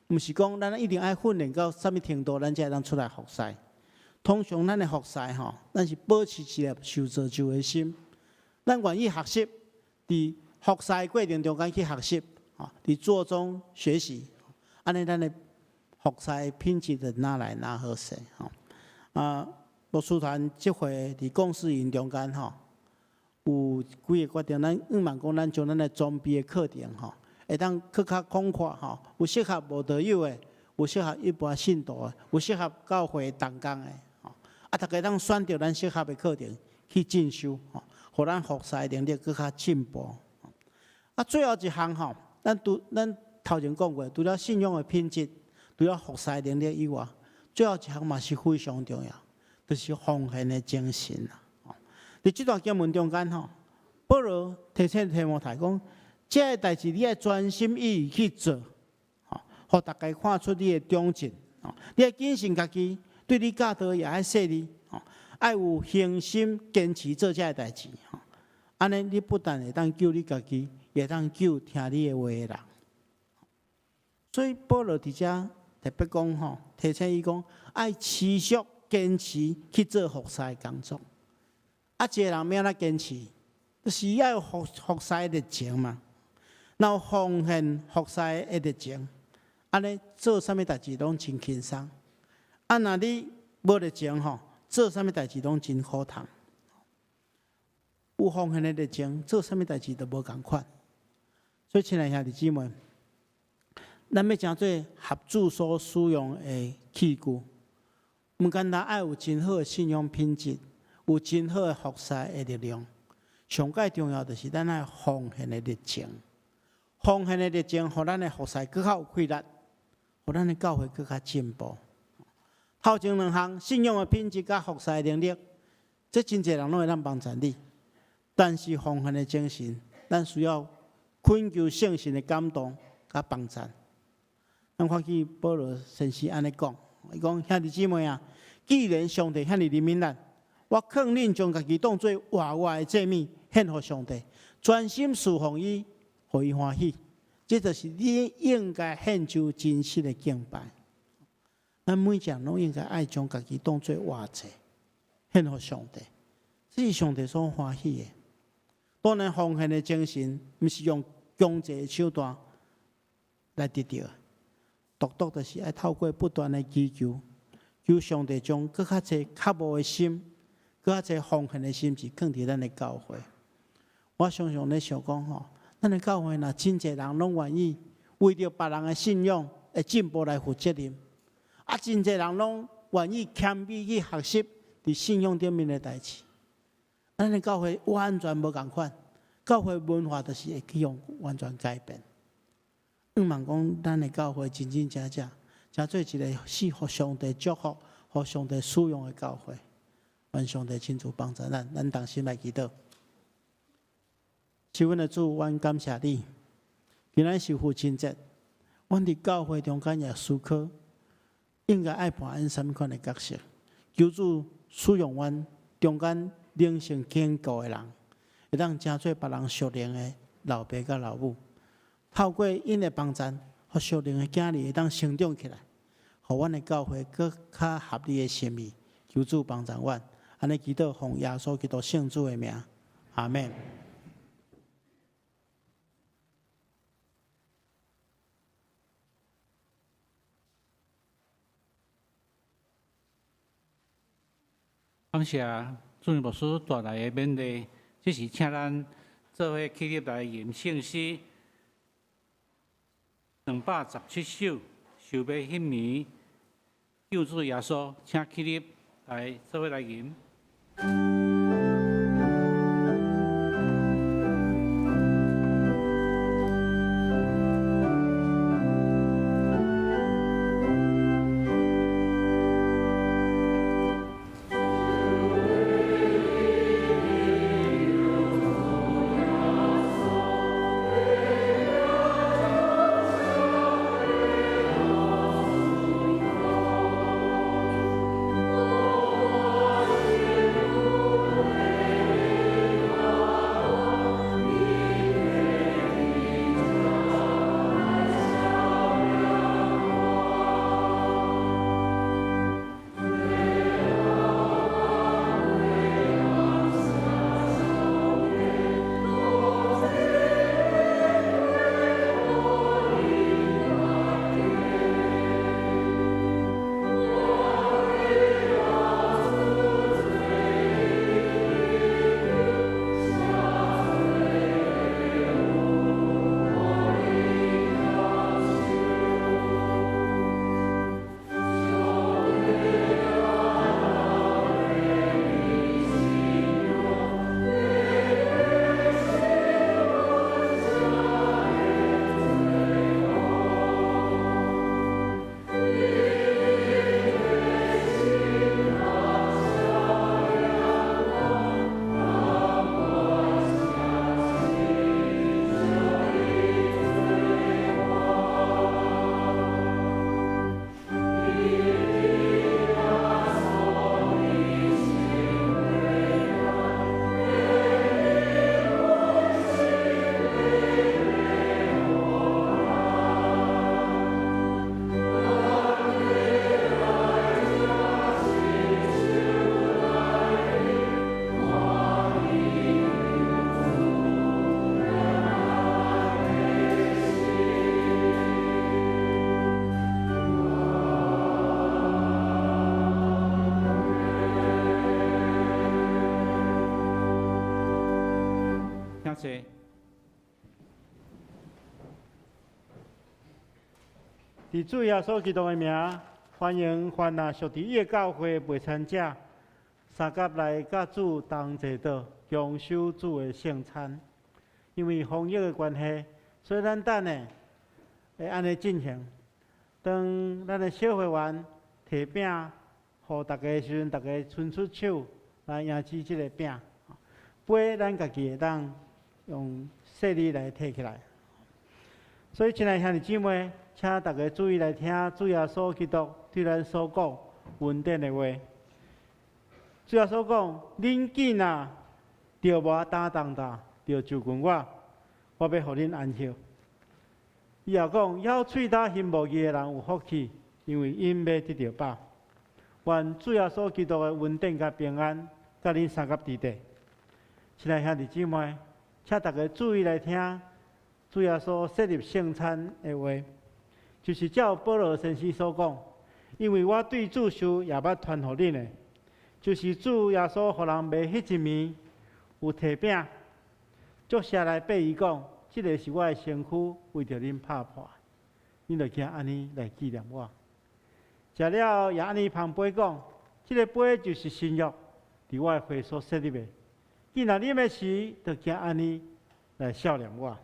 [SPEAKER 1] 毋是講咱一定愛訓練到啥物程度，咱才會當出來服侍。通常咱的服侍吼，咱是保持一個受造就的心，咱願意學習，佇服侍的過程中間去學習，吼，佇做中學習，按呢咱的服侍的品質就愈來愈好勢吼。啊，牧師團這回佇講師營中間吼，有幾个決定，咱向望講，咱將咱的裝備的課程吼，會當閣較廣闊吼，有適合無道友的，有適合一般信徒的，有適合教會同工的，吼，啊，大家當選擇咱適合的課程去進修，吼，予咱服侍能力閣較進步。啊，最後一項吼，咱頭前講過，除了信仰的品質，除了服侍能力以外，最後一項嘛是非常重要，就是奉獻的精神啦。佇這段經文中間吼，保羅提醒提摩太講，這个代誌你愛專心意志去做，吼，予大家看出你的長進。吼，你愛謹慎家己，對你教導也愛細膩，吼，愛有恆心堅持做這个代誌。吼，按呢你不但會當救你家己，也會當救聽你的話的人。所以保羅佇遮特別講吼，提醒伊講，愛持續堅持去做服侍的工作。啊，一个人欲按怎堅持，就是伊愛有服侍的熱情嘛。若有奉獻服侍的熱情，按呢做啥物代誌攏真輕鬆。啊，若你無熱情吼，做啥物代誌攏真苦痛。有奉獻的熱情，做啥物代誌都無仝款。所以，親愛兄弟姊妹，咱欲成做合主所使用的器具，毋干焦愛有真好的信仰品質，有真好的服侍的力量。上蓋重要就是咱愛奉獻的熱情，奉獻的熱情，予咱的服侍閣較有氣力，予咱的教會閣較進步。頭前兩項信仰的品質佮服侍的能力，這真濟人攏會當幫贊你。但是奉獻的精神，咱需要懇求聖神的感動佮幫贊。咱看見保羅先生按呢講，伊講兄弟姊妹啊，既然上帝遐爾憐憫咱，我勸恁將家己當做活活的祭物獻予上帝，專心事奉伊，予伊歡喜。這就是你應該獻上真實的敬拜。咱每一個人攏應該愛將家己當做活祭獻予上帝，這是上帝所歡喜的。當然，奉獻的精神，毋是用強制的手段來得著的，獨獨就是愛透過不斷的祈求，求上帝將閣較濟渴慕的心，閣較濟奉獻的心，是放佇咱的教會。我常常咧想講吼，咱的教會若真濟人攏願意為著別人的信仰的進步來負責任，啊，真濟人攏願意謙卑去學習佇信仰頂面的代誌，咱的教會完全無仝款，教會文化就是會去予完全改變。向望講，咱的教會真真正正，成做一個是予上帝祝福、予上帝使用的教會。願上帝親自幫助咱，咱同心來祈禱。是阮的主，阮感謝你。今仔是父親節，阮佇教會中間也思考，應該愛扮演啥物款的角色？求主使用阮中間靈性堅固的人，會當成做別人屬靈的老爸佮老母，透過𪜶的幫贊，予屬靈的囝兒會當成長起來，予阮的教會閣較合你的心意。求主幫助阮，按呢祈禱奉耶穌基督聖子的名，阿們。
[SPEAKER 2] 感謝主任牧師帶來的勉勵，這時請咱做伙起立來吟聖詩217首，想欲彼暝救主耶穌，請起立來做伙來吟。請坐。
[SPEAKER 1] 佇主耶穌基督的名，歡迎凡若屬佇伊的教會袂參者，相佮來佮主同坐桌，共守主的聖餐。因為防疫的關係，所以咱等下會按呢進行。當咱的小會員提餅予大家的時陣，大家伸出手來迎接這個餅。杯咱家己會當用細膩來提起來。所以，親愛兄弟姊妹，請大家注意來聽主耶穌基督對咱所講恩典的話。主耶穌講：恁囝若著無擔重擔，著就近我，我欲予恁安歇。伊也講：枵喙焦心無義的人有福氣，因為𪜶欲得著飽。願主耶穌基督的恩典佮平安，佮恁相佮佇底。親愛兄弟姊妹，請大家注意來聽主耶穌設立聖餐的話，就是照保羅先生所講，因為我對主受也捌傳予恁的，就是主耶穌予人賣彼一暝，有提餅，祝謝來擘伊講：這个是我的身軀，為著恁拍破，恁著行按呢來紀念我。食了也按呢捧杯講：這个杯就是新約，佇我的血所設立的。既若啉的時，著行按呢來數念我。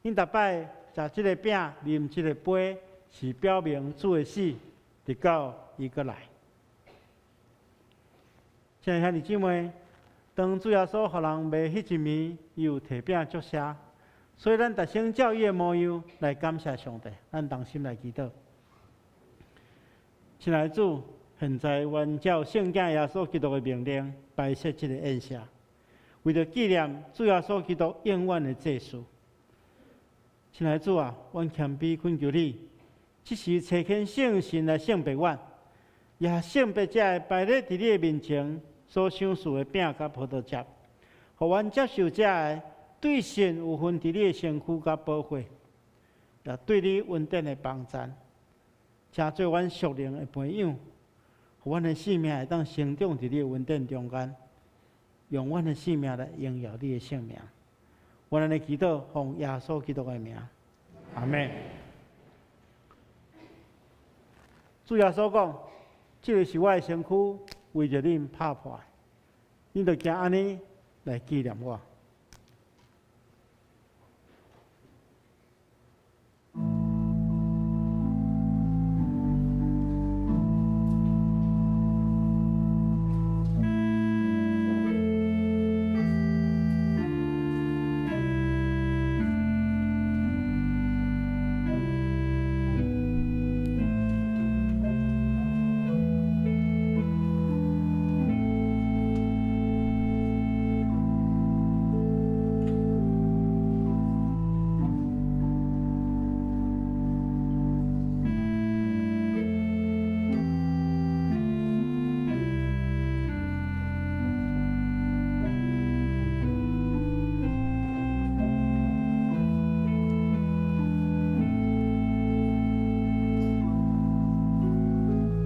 [SPEAKER 1] 恁逐擺食這个餅、啉這个杯，是表明主的死，直到伊閣來。親愛兄弟姊妹，當主耶穌予人賣彼一暝，伊有提餅祝謝，所以咱逐先照伊的模樣來感謝上帝。咱同心來祈禱。親愛的主，現在阮照聖子耶穌基督的命令，擺設這个宴席，為著紀念主耶穌基督永遠的祭司。親愛的主啊，阮謙卑懇求你，這時差遣聖神來聖別阮，也聖別這个擺列佇你的面前所賞賜的餅佮葡萄汁，予阮接受這个對神有份佇你的身軀佮寶血，也對你恩典的幫贊，成做阮屬靈的培養，予阮的生命會當成長佇你的恩典中間，用阮的生命來榮耀你的聖名。阮按呢祈禱，奉耶穌基督的名，阿們。主耶穌講：這个是我的身軀，為著恁拍破，恁著行按呢來紀念我。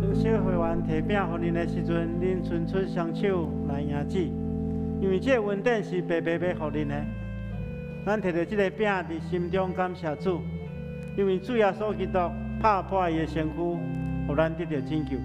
[SPEAKER 1] 當小會員提餅予恁的時陣，恁伸出雙手來迎接，因為這个恩典是白白欲予恁的。咱提著這个餅佇心中感謝主，因為主耶穌基督拍破伊的身軀，予咱得著拯救。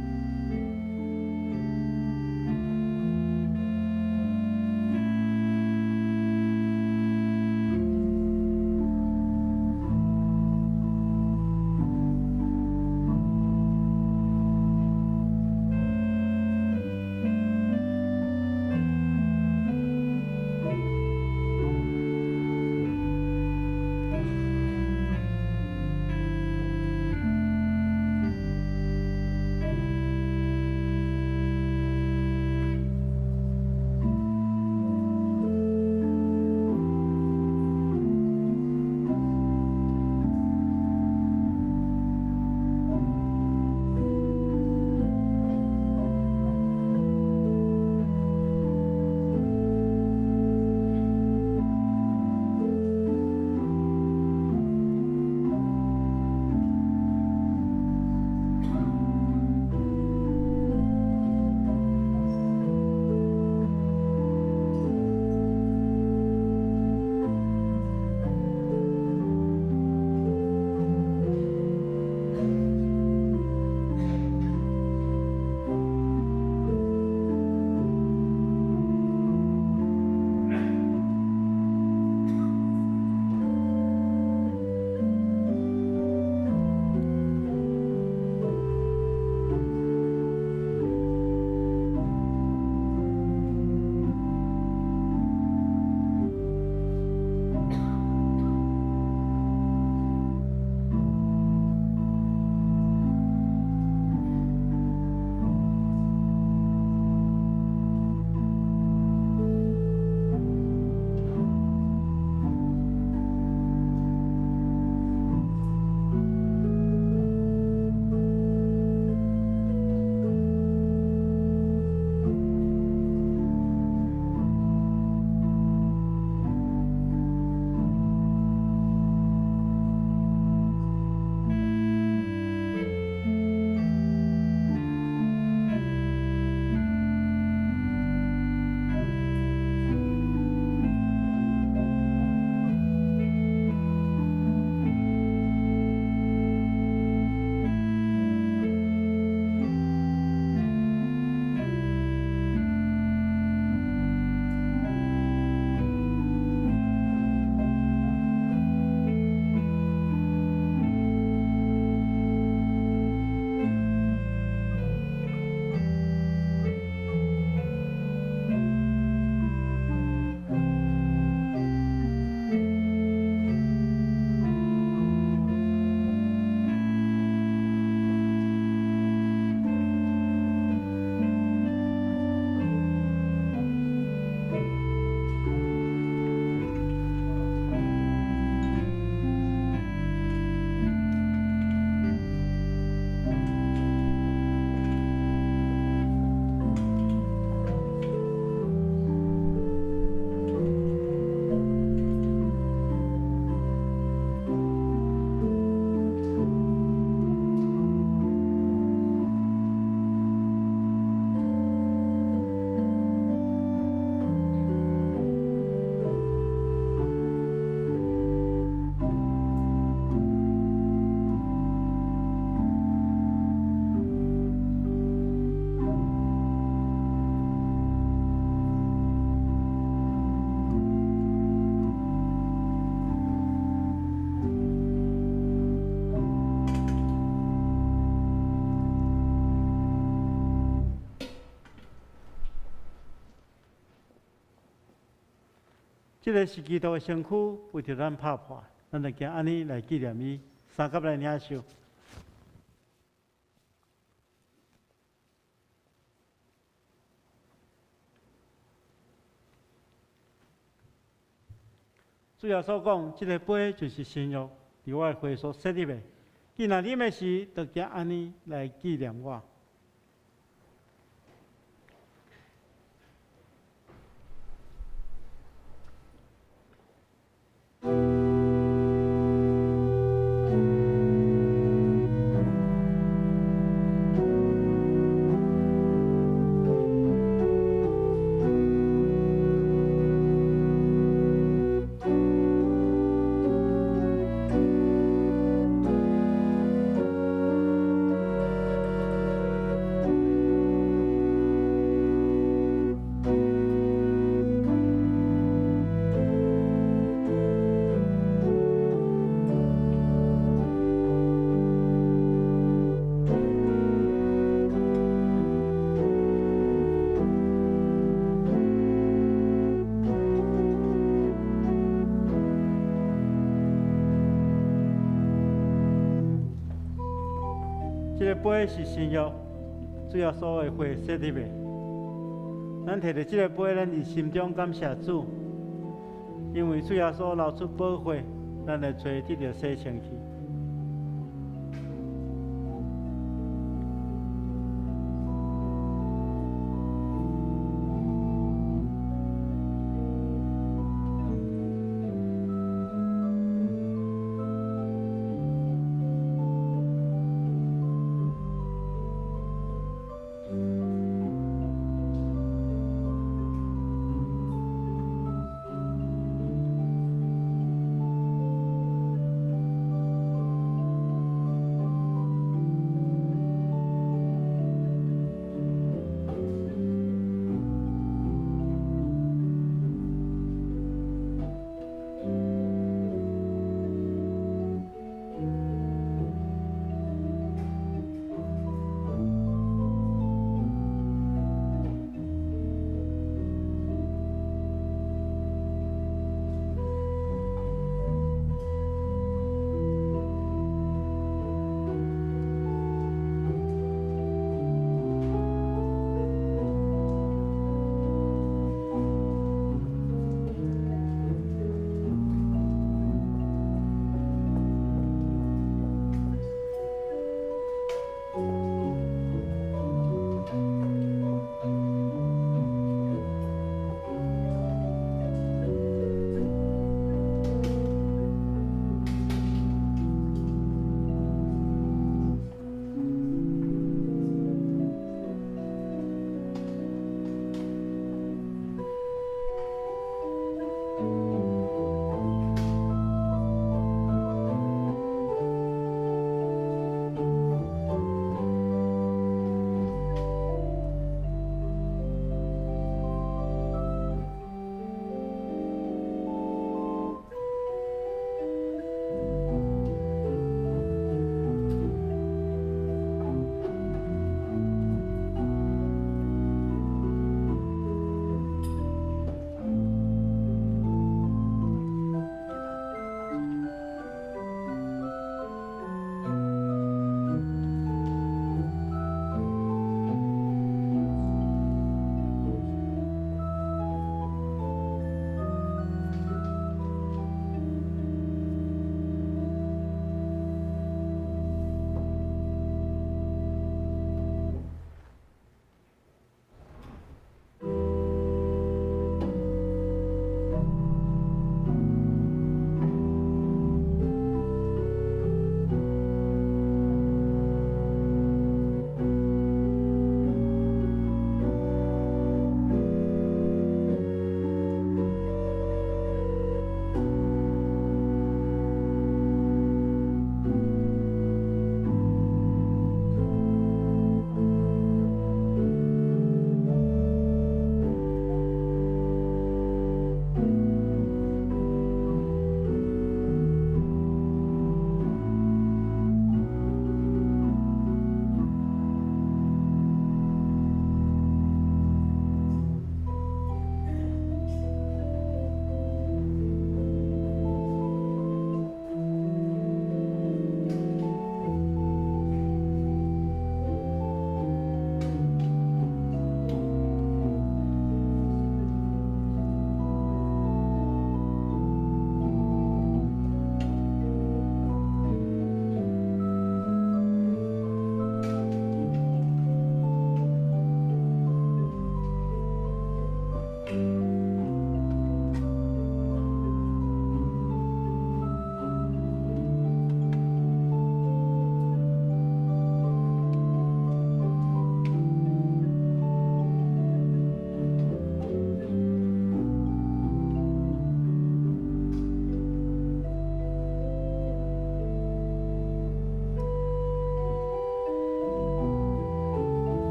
[SPEAKER 1] 這个是基督的身軀，為著咱拍破，咱就行按呢來紀念伊。相佮來領受。主耶穌講，這个杯就是新約，佇我的血所設立的。既若啉的時，就行按呢來紀念我。這个杯是新約，主耶穌的血設立的。咱提著這个杯，咱佇心中感謝主，因為主耶穌流出寶血，咱的罪得著洗清去。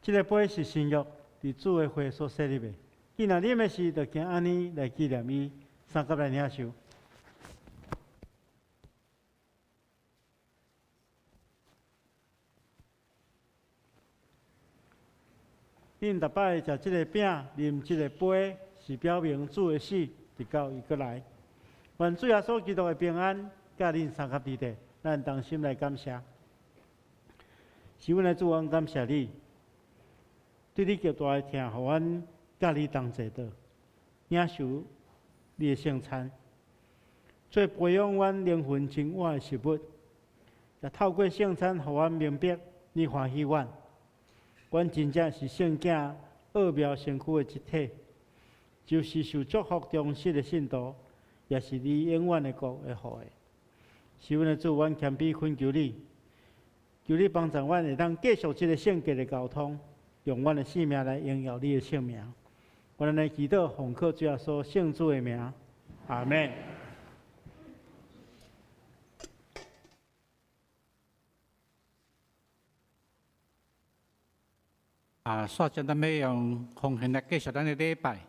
[SPEAKER 1] 這个杯是新約，佇主的血所設立的。既若啉的時，就行按呢來紀念伊，相佮來領受。恁逐擺食這个餅、啉這个杯，是表明主的死，直到伊閣來。願主耶穌基督的平安，佮恁相佮佇咧，咱同心來感謝。是阮的主，阮感謝你，對你極大的疼，予阮佮你同齊的，領受你的聖餐，做培養阮靈魂真我的食物。也透過聖餐，予阮明白你歡喜阮。阮真正是聖囝奧妙身軀的一體，就是受祝福忠實的信徒，也是你永遠的國的後裔。是阮的主，阮謙卑懇求你，求你幫助阮會當繼續這个聖潔的交通，用阮的性命來榮耀你的聖名。阮來祈禱，奉靠主耶穌聖子的名，阿門。
[SPEAKER 2] 啊，煞將咱欲用奉獻來繼續咱的禮拜。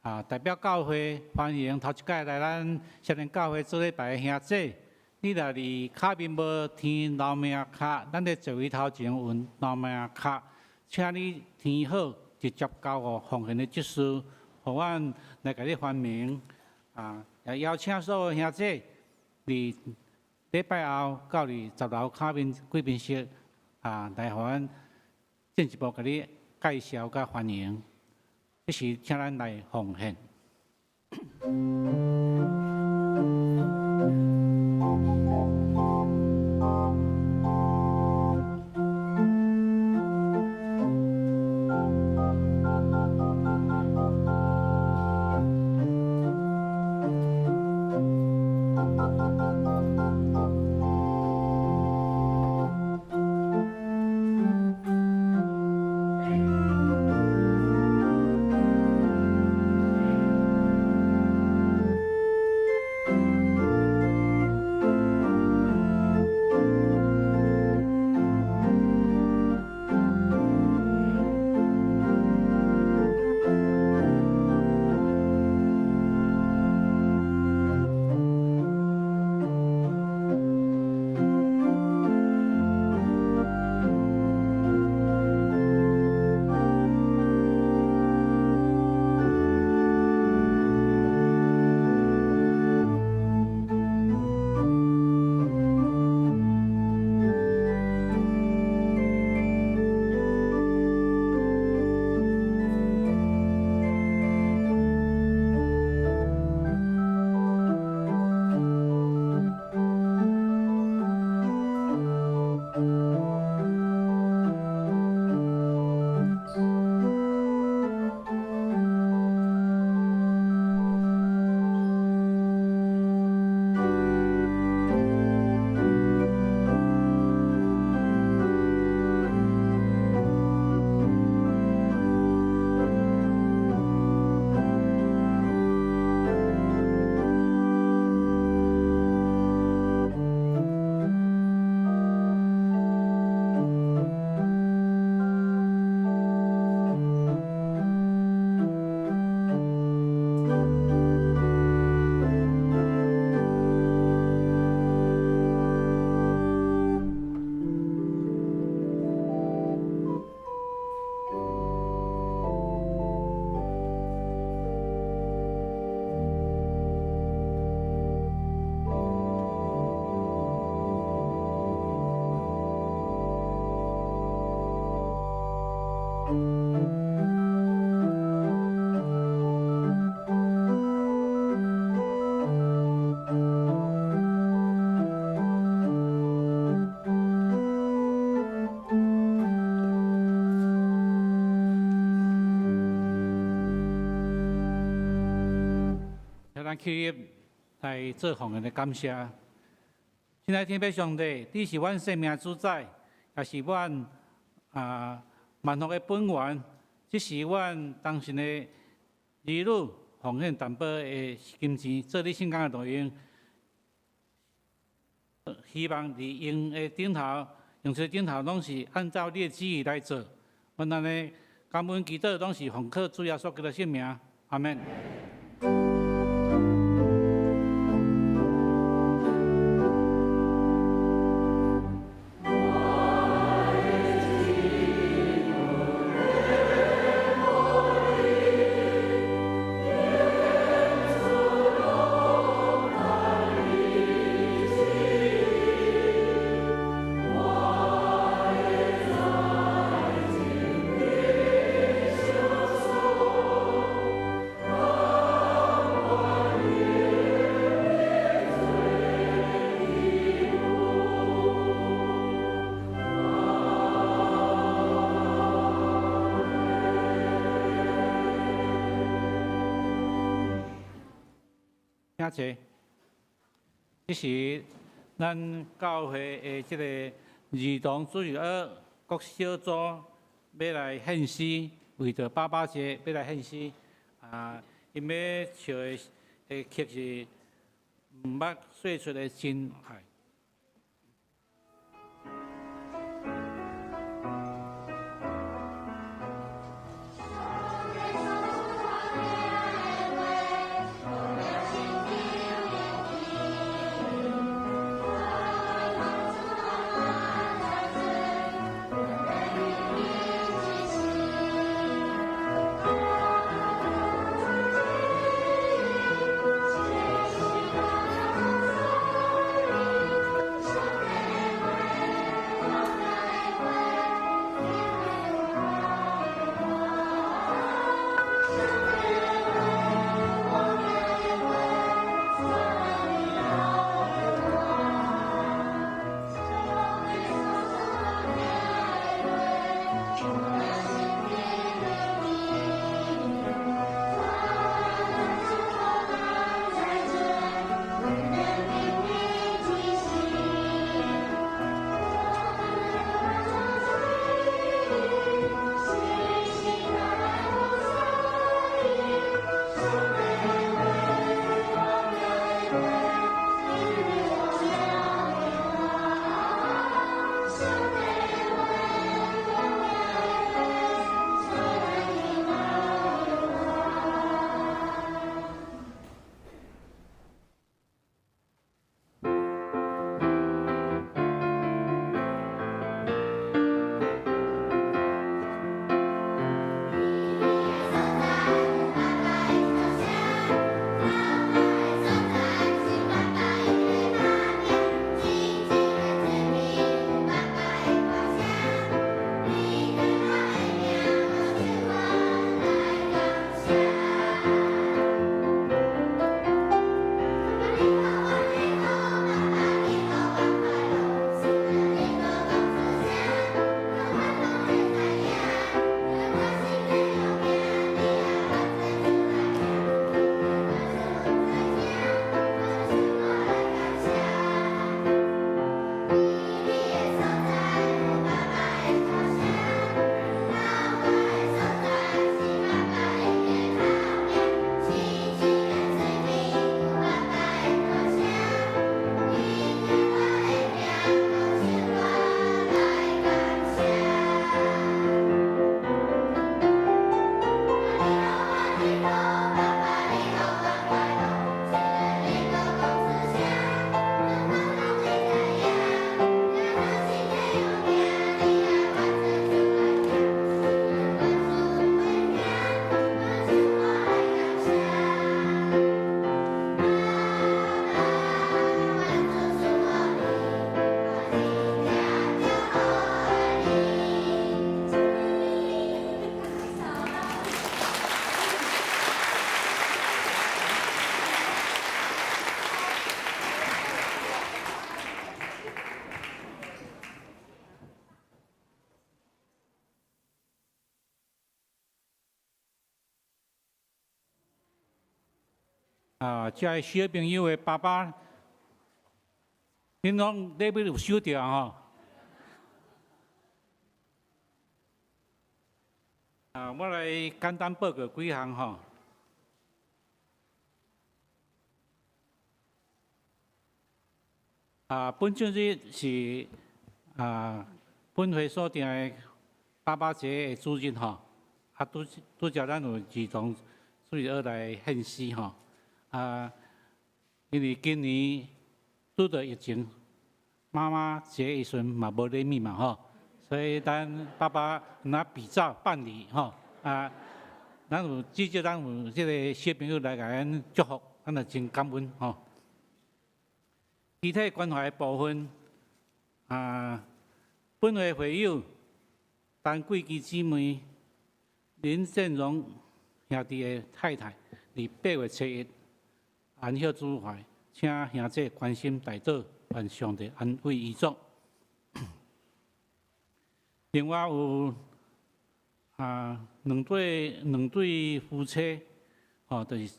[SPEAKER 2] 啊，代表教會歡迎頭一擺來咱少年教會做禮拜的兄姊。你若佇跤面無填留名卡，咱佇座位頭前有留名卡，請你填好，直接交予奉獻的執事，予阮來共你翻名。啊，也邀請所有兄姊佇禮拜後到佇10樓跤面貴賓室啊，來予阮進一步共你介紹佮歡迎。這時請咱來奉獻。咱起立來做奉獻的感謝。親愛天父上帝，你是阮生命主宰，也是阮啊萬福的本源。這是阮當時的兒女奉獻淡薄的金錢，做你聖工的路用。希望佇用的頂頭，用這頂頭攏是按照你的旨意來做。阮按呢感恩祈禱，攏是奉靠主耶穌基督聖名，阿們。請坐。這是咱教會的這個兒童主日學各小組欲來獻詩，為著爸爸節欲來獻詩。啊，𪜶欲唱的曲是毋捌說出的真愛。啊，這个小朋友的爸爸，恁攏禮物有收著吼？啊，我來簡單報告幾項吼。啊，本主日是啊，本會所定的爸爸節的主日吼，啊拄拄才咱有兒童主日學來獻詩吼，啊，因為今年拄著疫情，媽媽節的時陣嘛無禮物嘛吼，所以咱爸爸若比照辦理吼，啊，咱有至少咱有這个小朋友來共咱祝福，咱就真感恩吼。其他關懷的部分，啊，本會會友陳桂基姊妹林建榮兄弟的太太，佇8月7日安息主懷，請兄弟關心代禱，願上帝安慰遺族。另外有啊兩對夫妻，吼，就是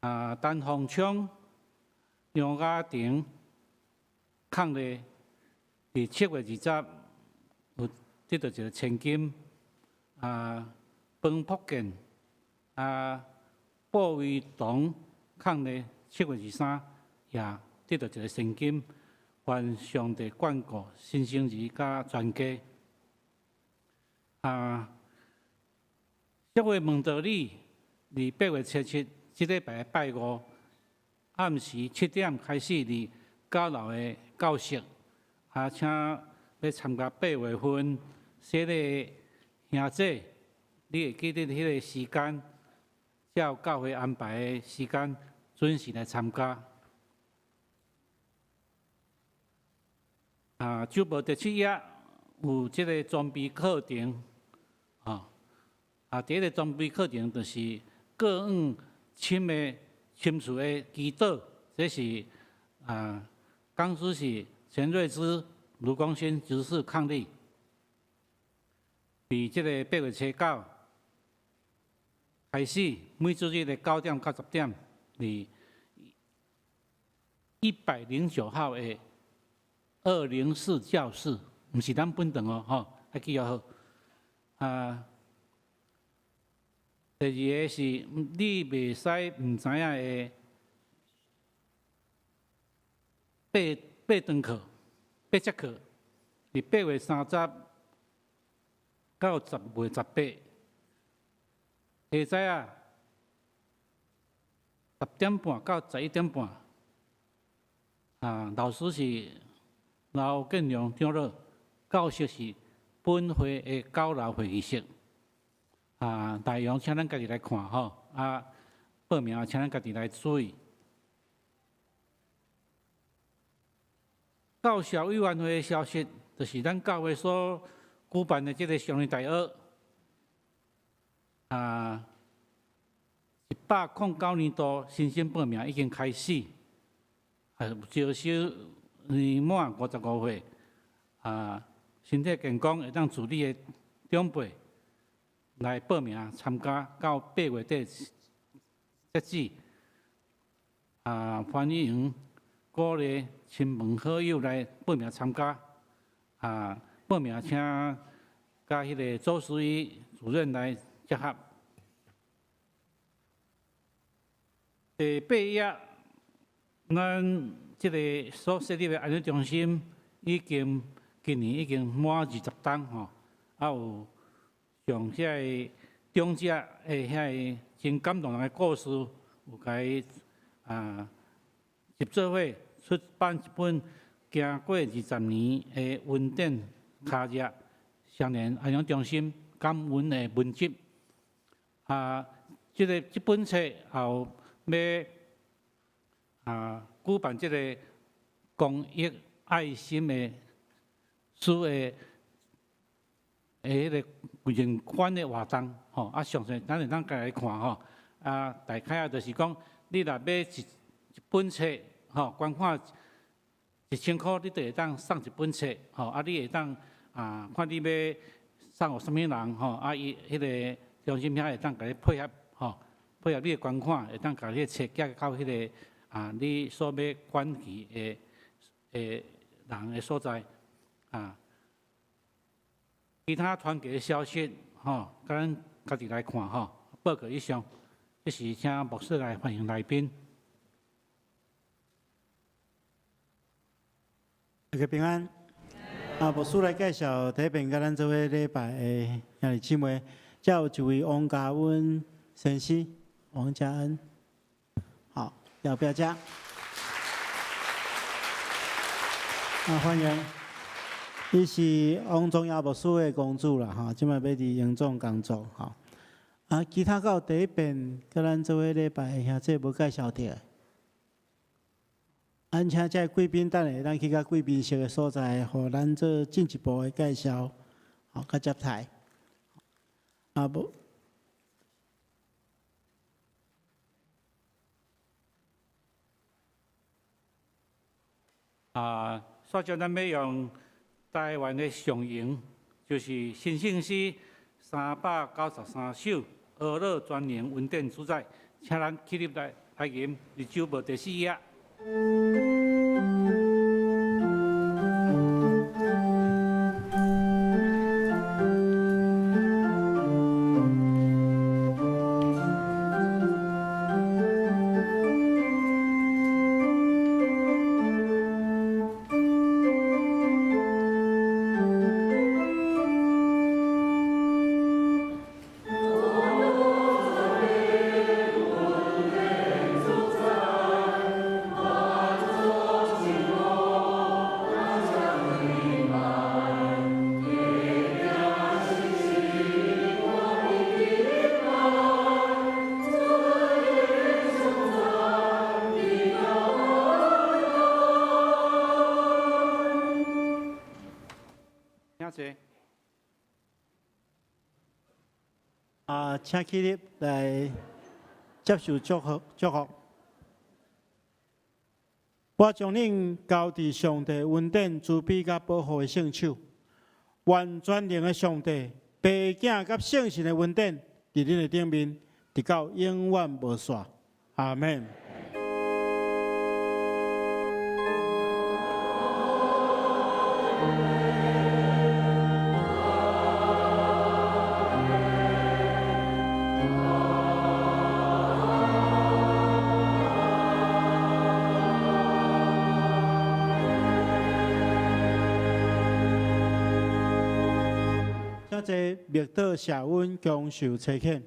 [SPEAKER 2] 啊陳鳳昌、楊家婷伉儷，佇7月20有得著一个千金，啊，彭福建啊，布維東伉儷7月23也得著一个千金，願上帝眷顧新生兒佮全家。啊，這位孟德里佇8月7日，這禮拜拜五暗時7點開始佇九樓的教室，啊，請欲參加八月份洗禮兄姐，你會記得彼个時間，照教會安排的時間準時來參加。啊，週報第七頁有這个裝備課程，啊，啊，第一个裝備課程就是過往深的深處的祈禱，這是啊，講師是陳瑞芝、盧光新執事伉儷，佇這个8月7、9開始，每主日的9點到10點，佇109號的204教室，毋是咱本堂哦，吼，愛記好。啊，第二个是你袂使毋知影的八堂課、八節課，佇8月30到10月18，下早啊10點半到11點半，啊，老師是劉建良長老，教室是本會的九樓會議室。啊，內容請咱家己來看吼，啊，報名請咱家己來注意。教授委員會的消息，就是咱教會所舉辦的這个少年大學，啊，109年度新生報名已經開始，啊，招收年滿55歲，啊，身體健康會當自理的長輩來報名參加，到8月底截止。啊，歡迎鼓勵親朋好友來報名參加。啊，報名請佮彼个周淑怡主任來結合。第八頁，咱這个所設立的安養中心已經今年已經滿20冬吼，啊有上遐个長者的遐个真感動人的故事，有共伊啊集做伙出版一本經過20年的恩典卡熱少年安養中心感恩的文集。啊，這个這本冊也有欲啊舉辦這个公益愛心的書的彼个認款的活動，吼啊，詳細咱會當家來看吼。啊，大概啊，就是講，你若買一本冊，吼，捐款1000箍，你就會當送一本冊，吼，啊，你會當啊，看你欲送予啥物人，吼，啊，伊彼个中心遐會當共你配合，吼，配合你的捐款，會當共彼个冊寄到彼个啊，你所欲捐去的人的所在，啊。其他團體的消息，吼，咱家己來看吼。報告以上，這時請牧師來歡迎來賓。
[SPEAKER 1] 大家平安。啊，牧師來介紹第一遍佮咱做伙禮拜的兄弟姊妹，遮有一位王家溫先生，王家恩，好，要不要加？啊，歡迎，伊是王宗耀牧師的公主啦，吼，這擺欲佇榮總工作，吼。啊，其他閣有第一遍佮咱做伙禮拜的兄弟無介紹著。咱請這貴賓等下，咱去到貴賓室的所在，予咱做進一步的介紹，好，佮接待。啊，無。
[SPEAKER 2] 啊，煞將咱欲用台灣的上詠，就是新聖詩393首，阿樂全能恩典主宰，請咱起立來來吟，綠洲報第四頁。請坐。
[SPEAKER 1] 啊，請起立來接受祝福。祝福。我將恁交佇上帝恩典、慈悲佮保護的聖手。願全能的上帝、父子佮聖神的恩典，佇恁的頂面，直到永遠無煞。阿門。請坐默禱謝恩，享受差遣。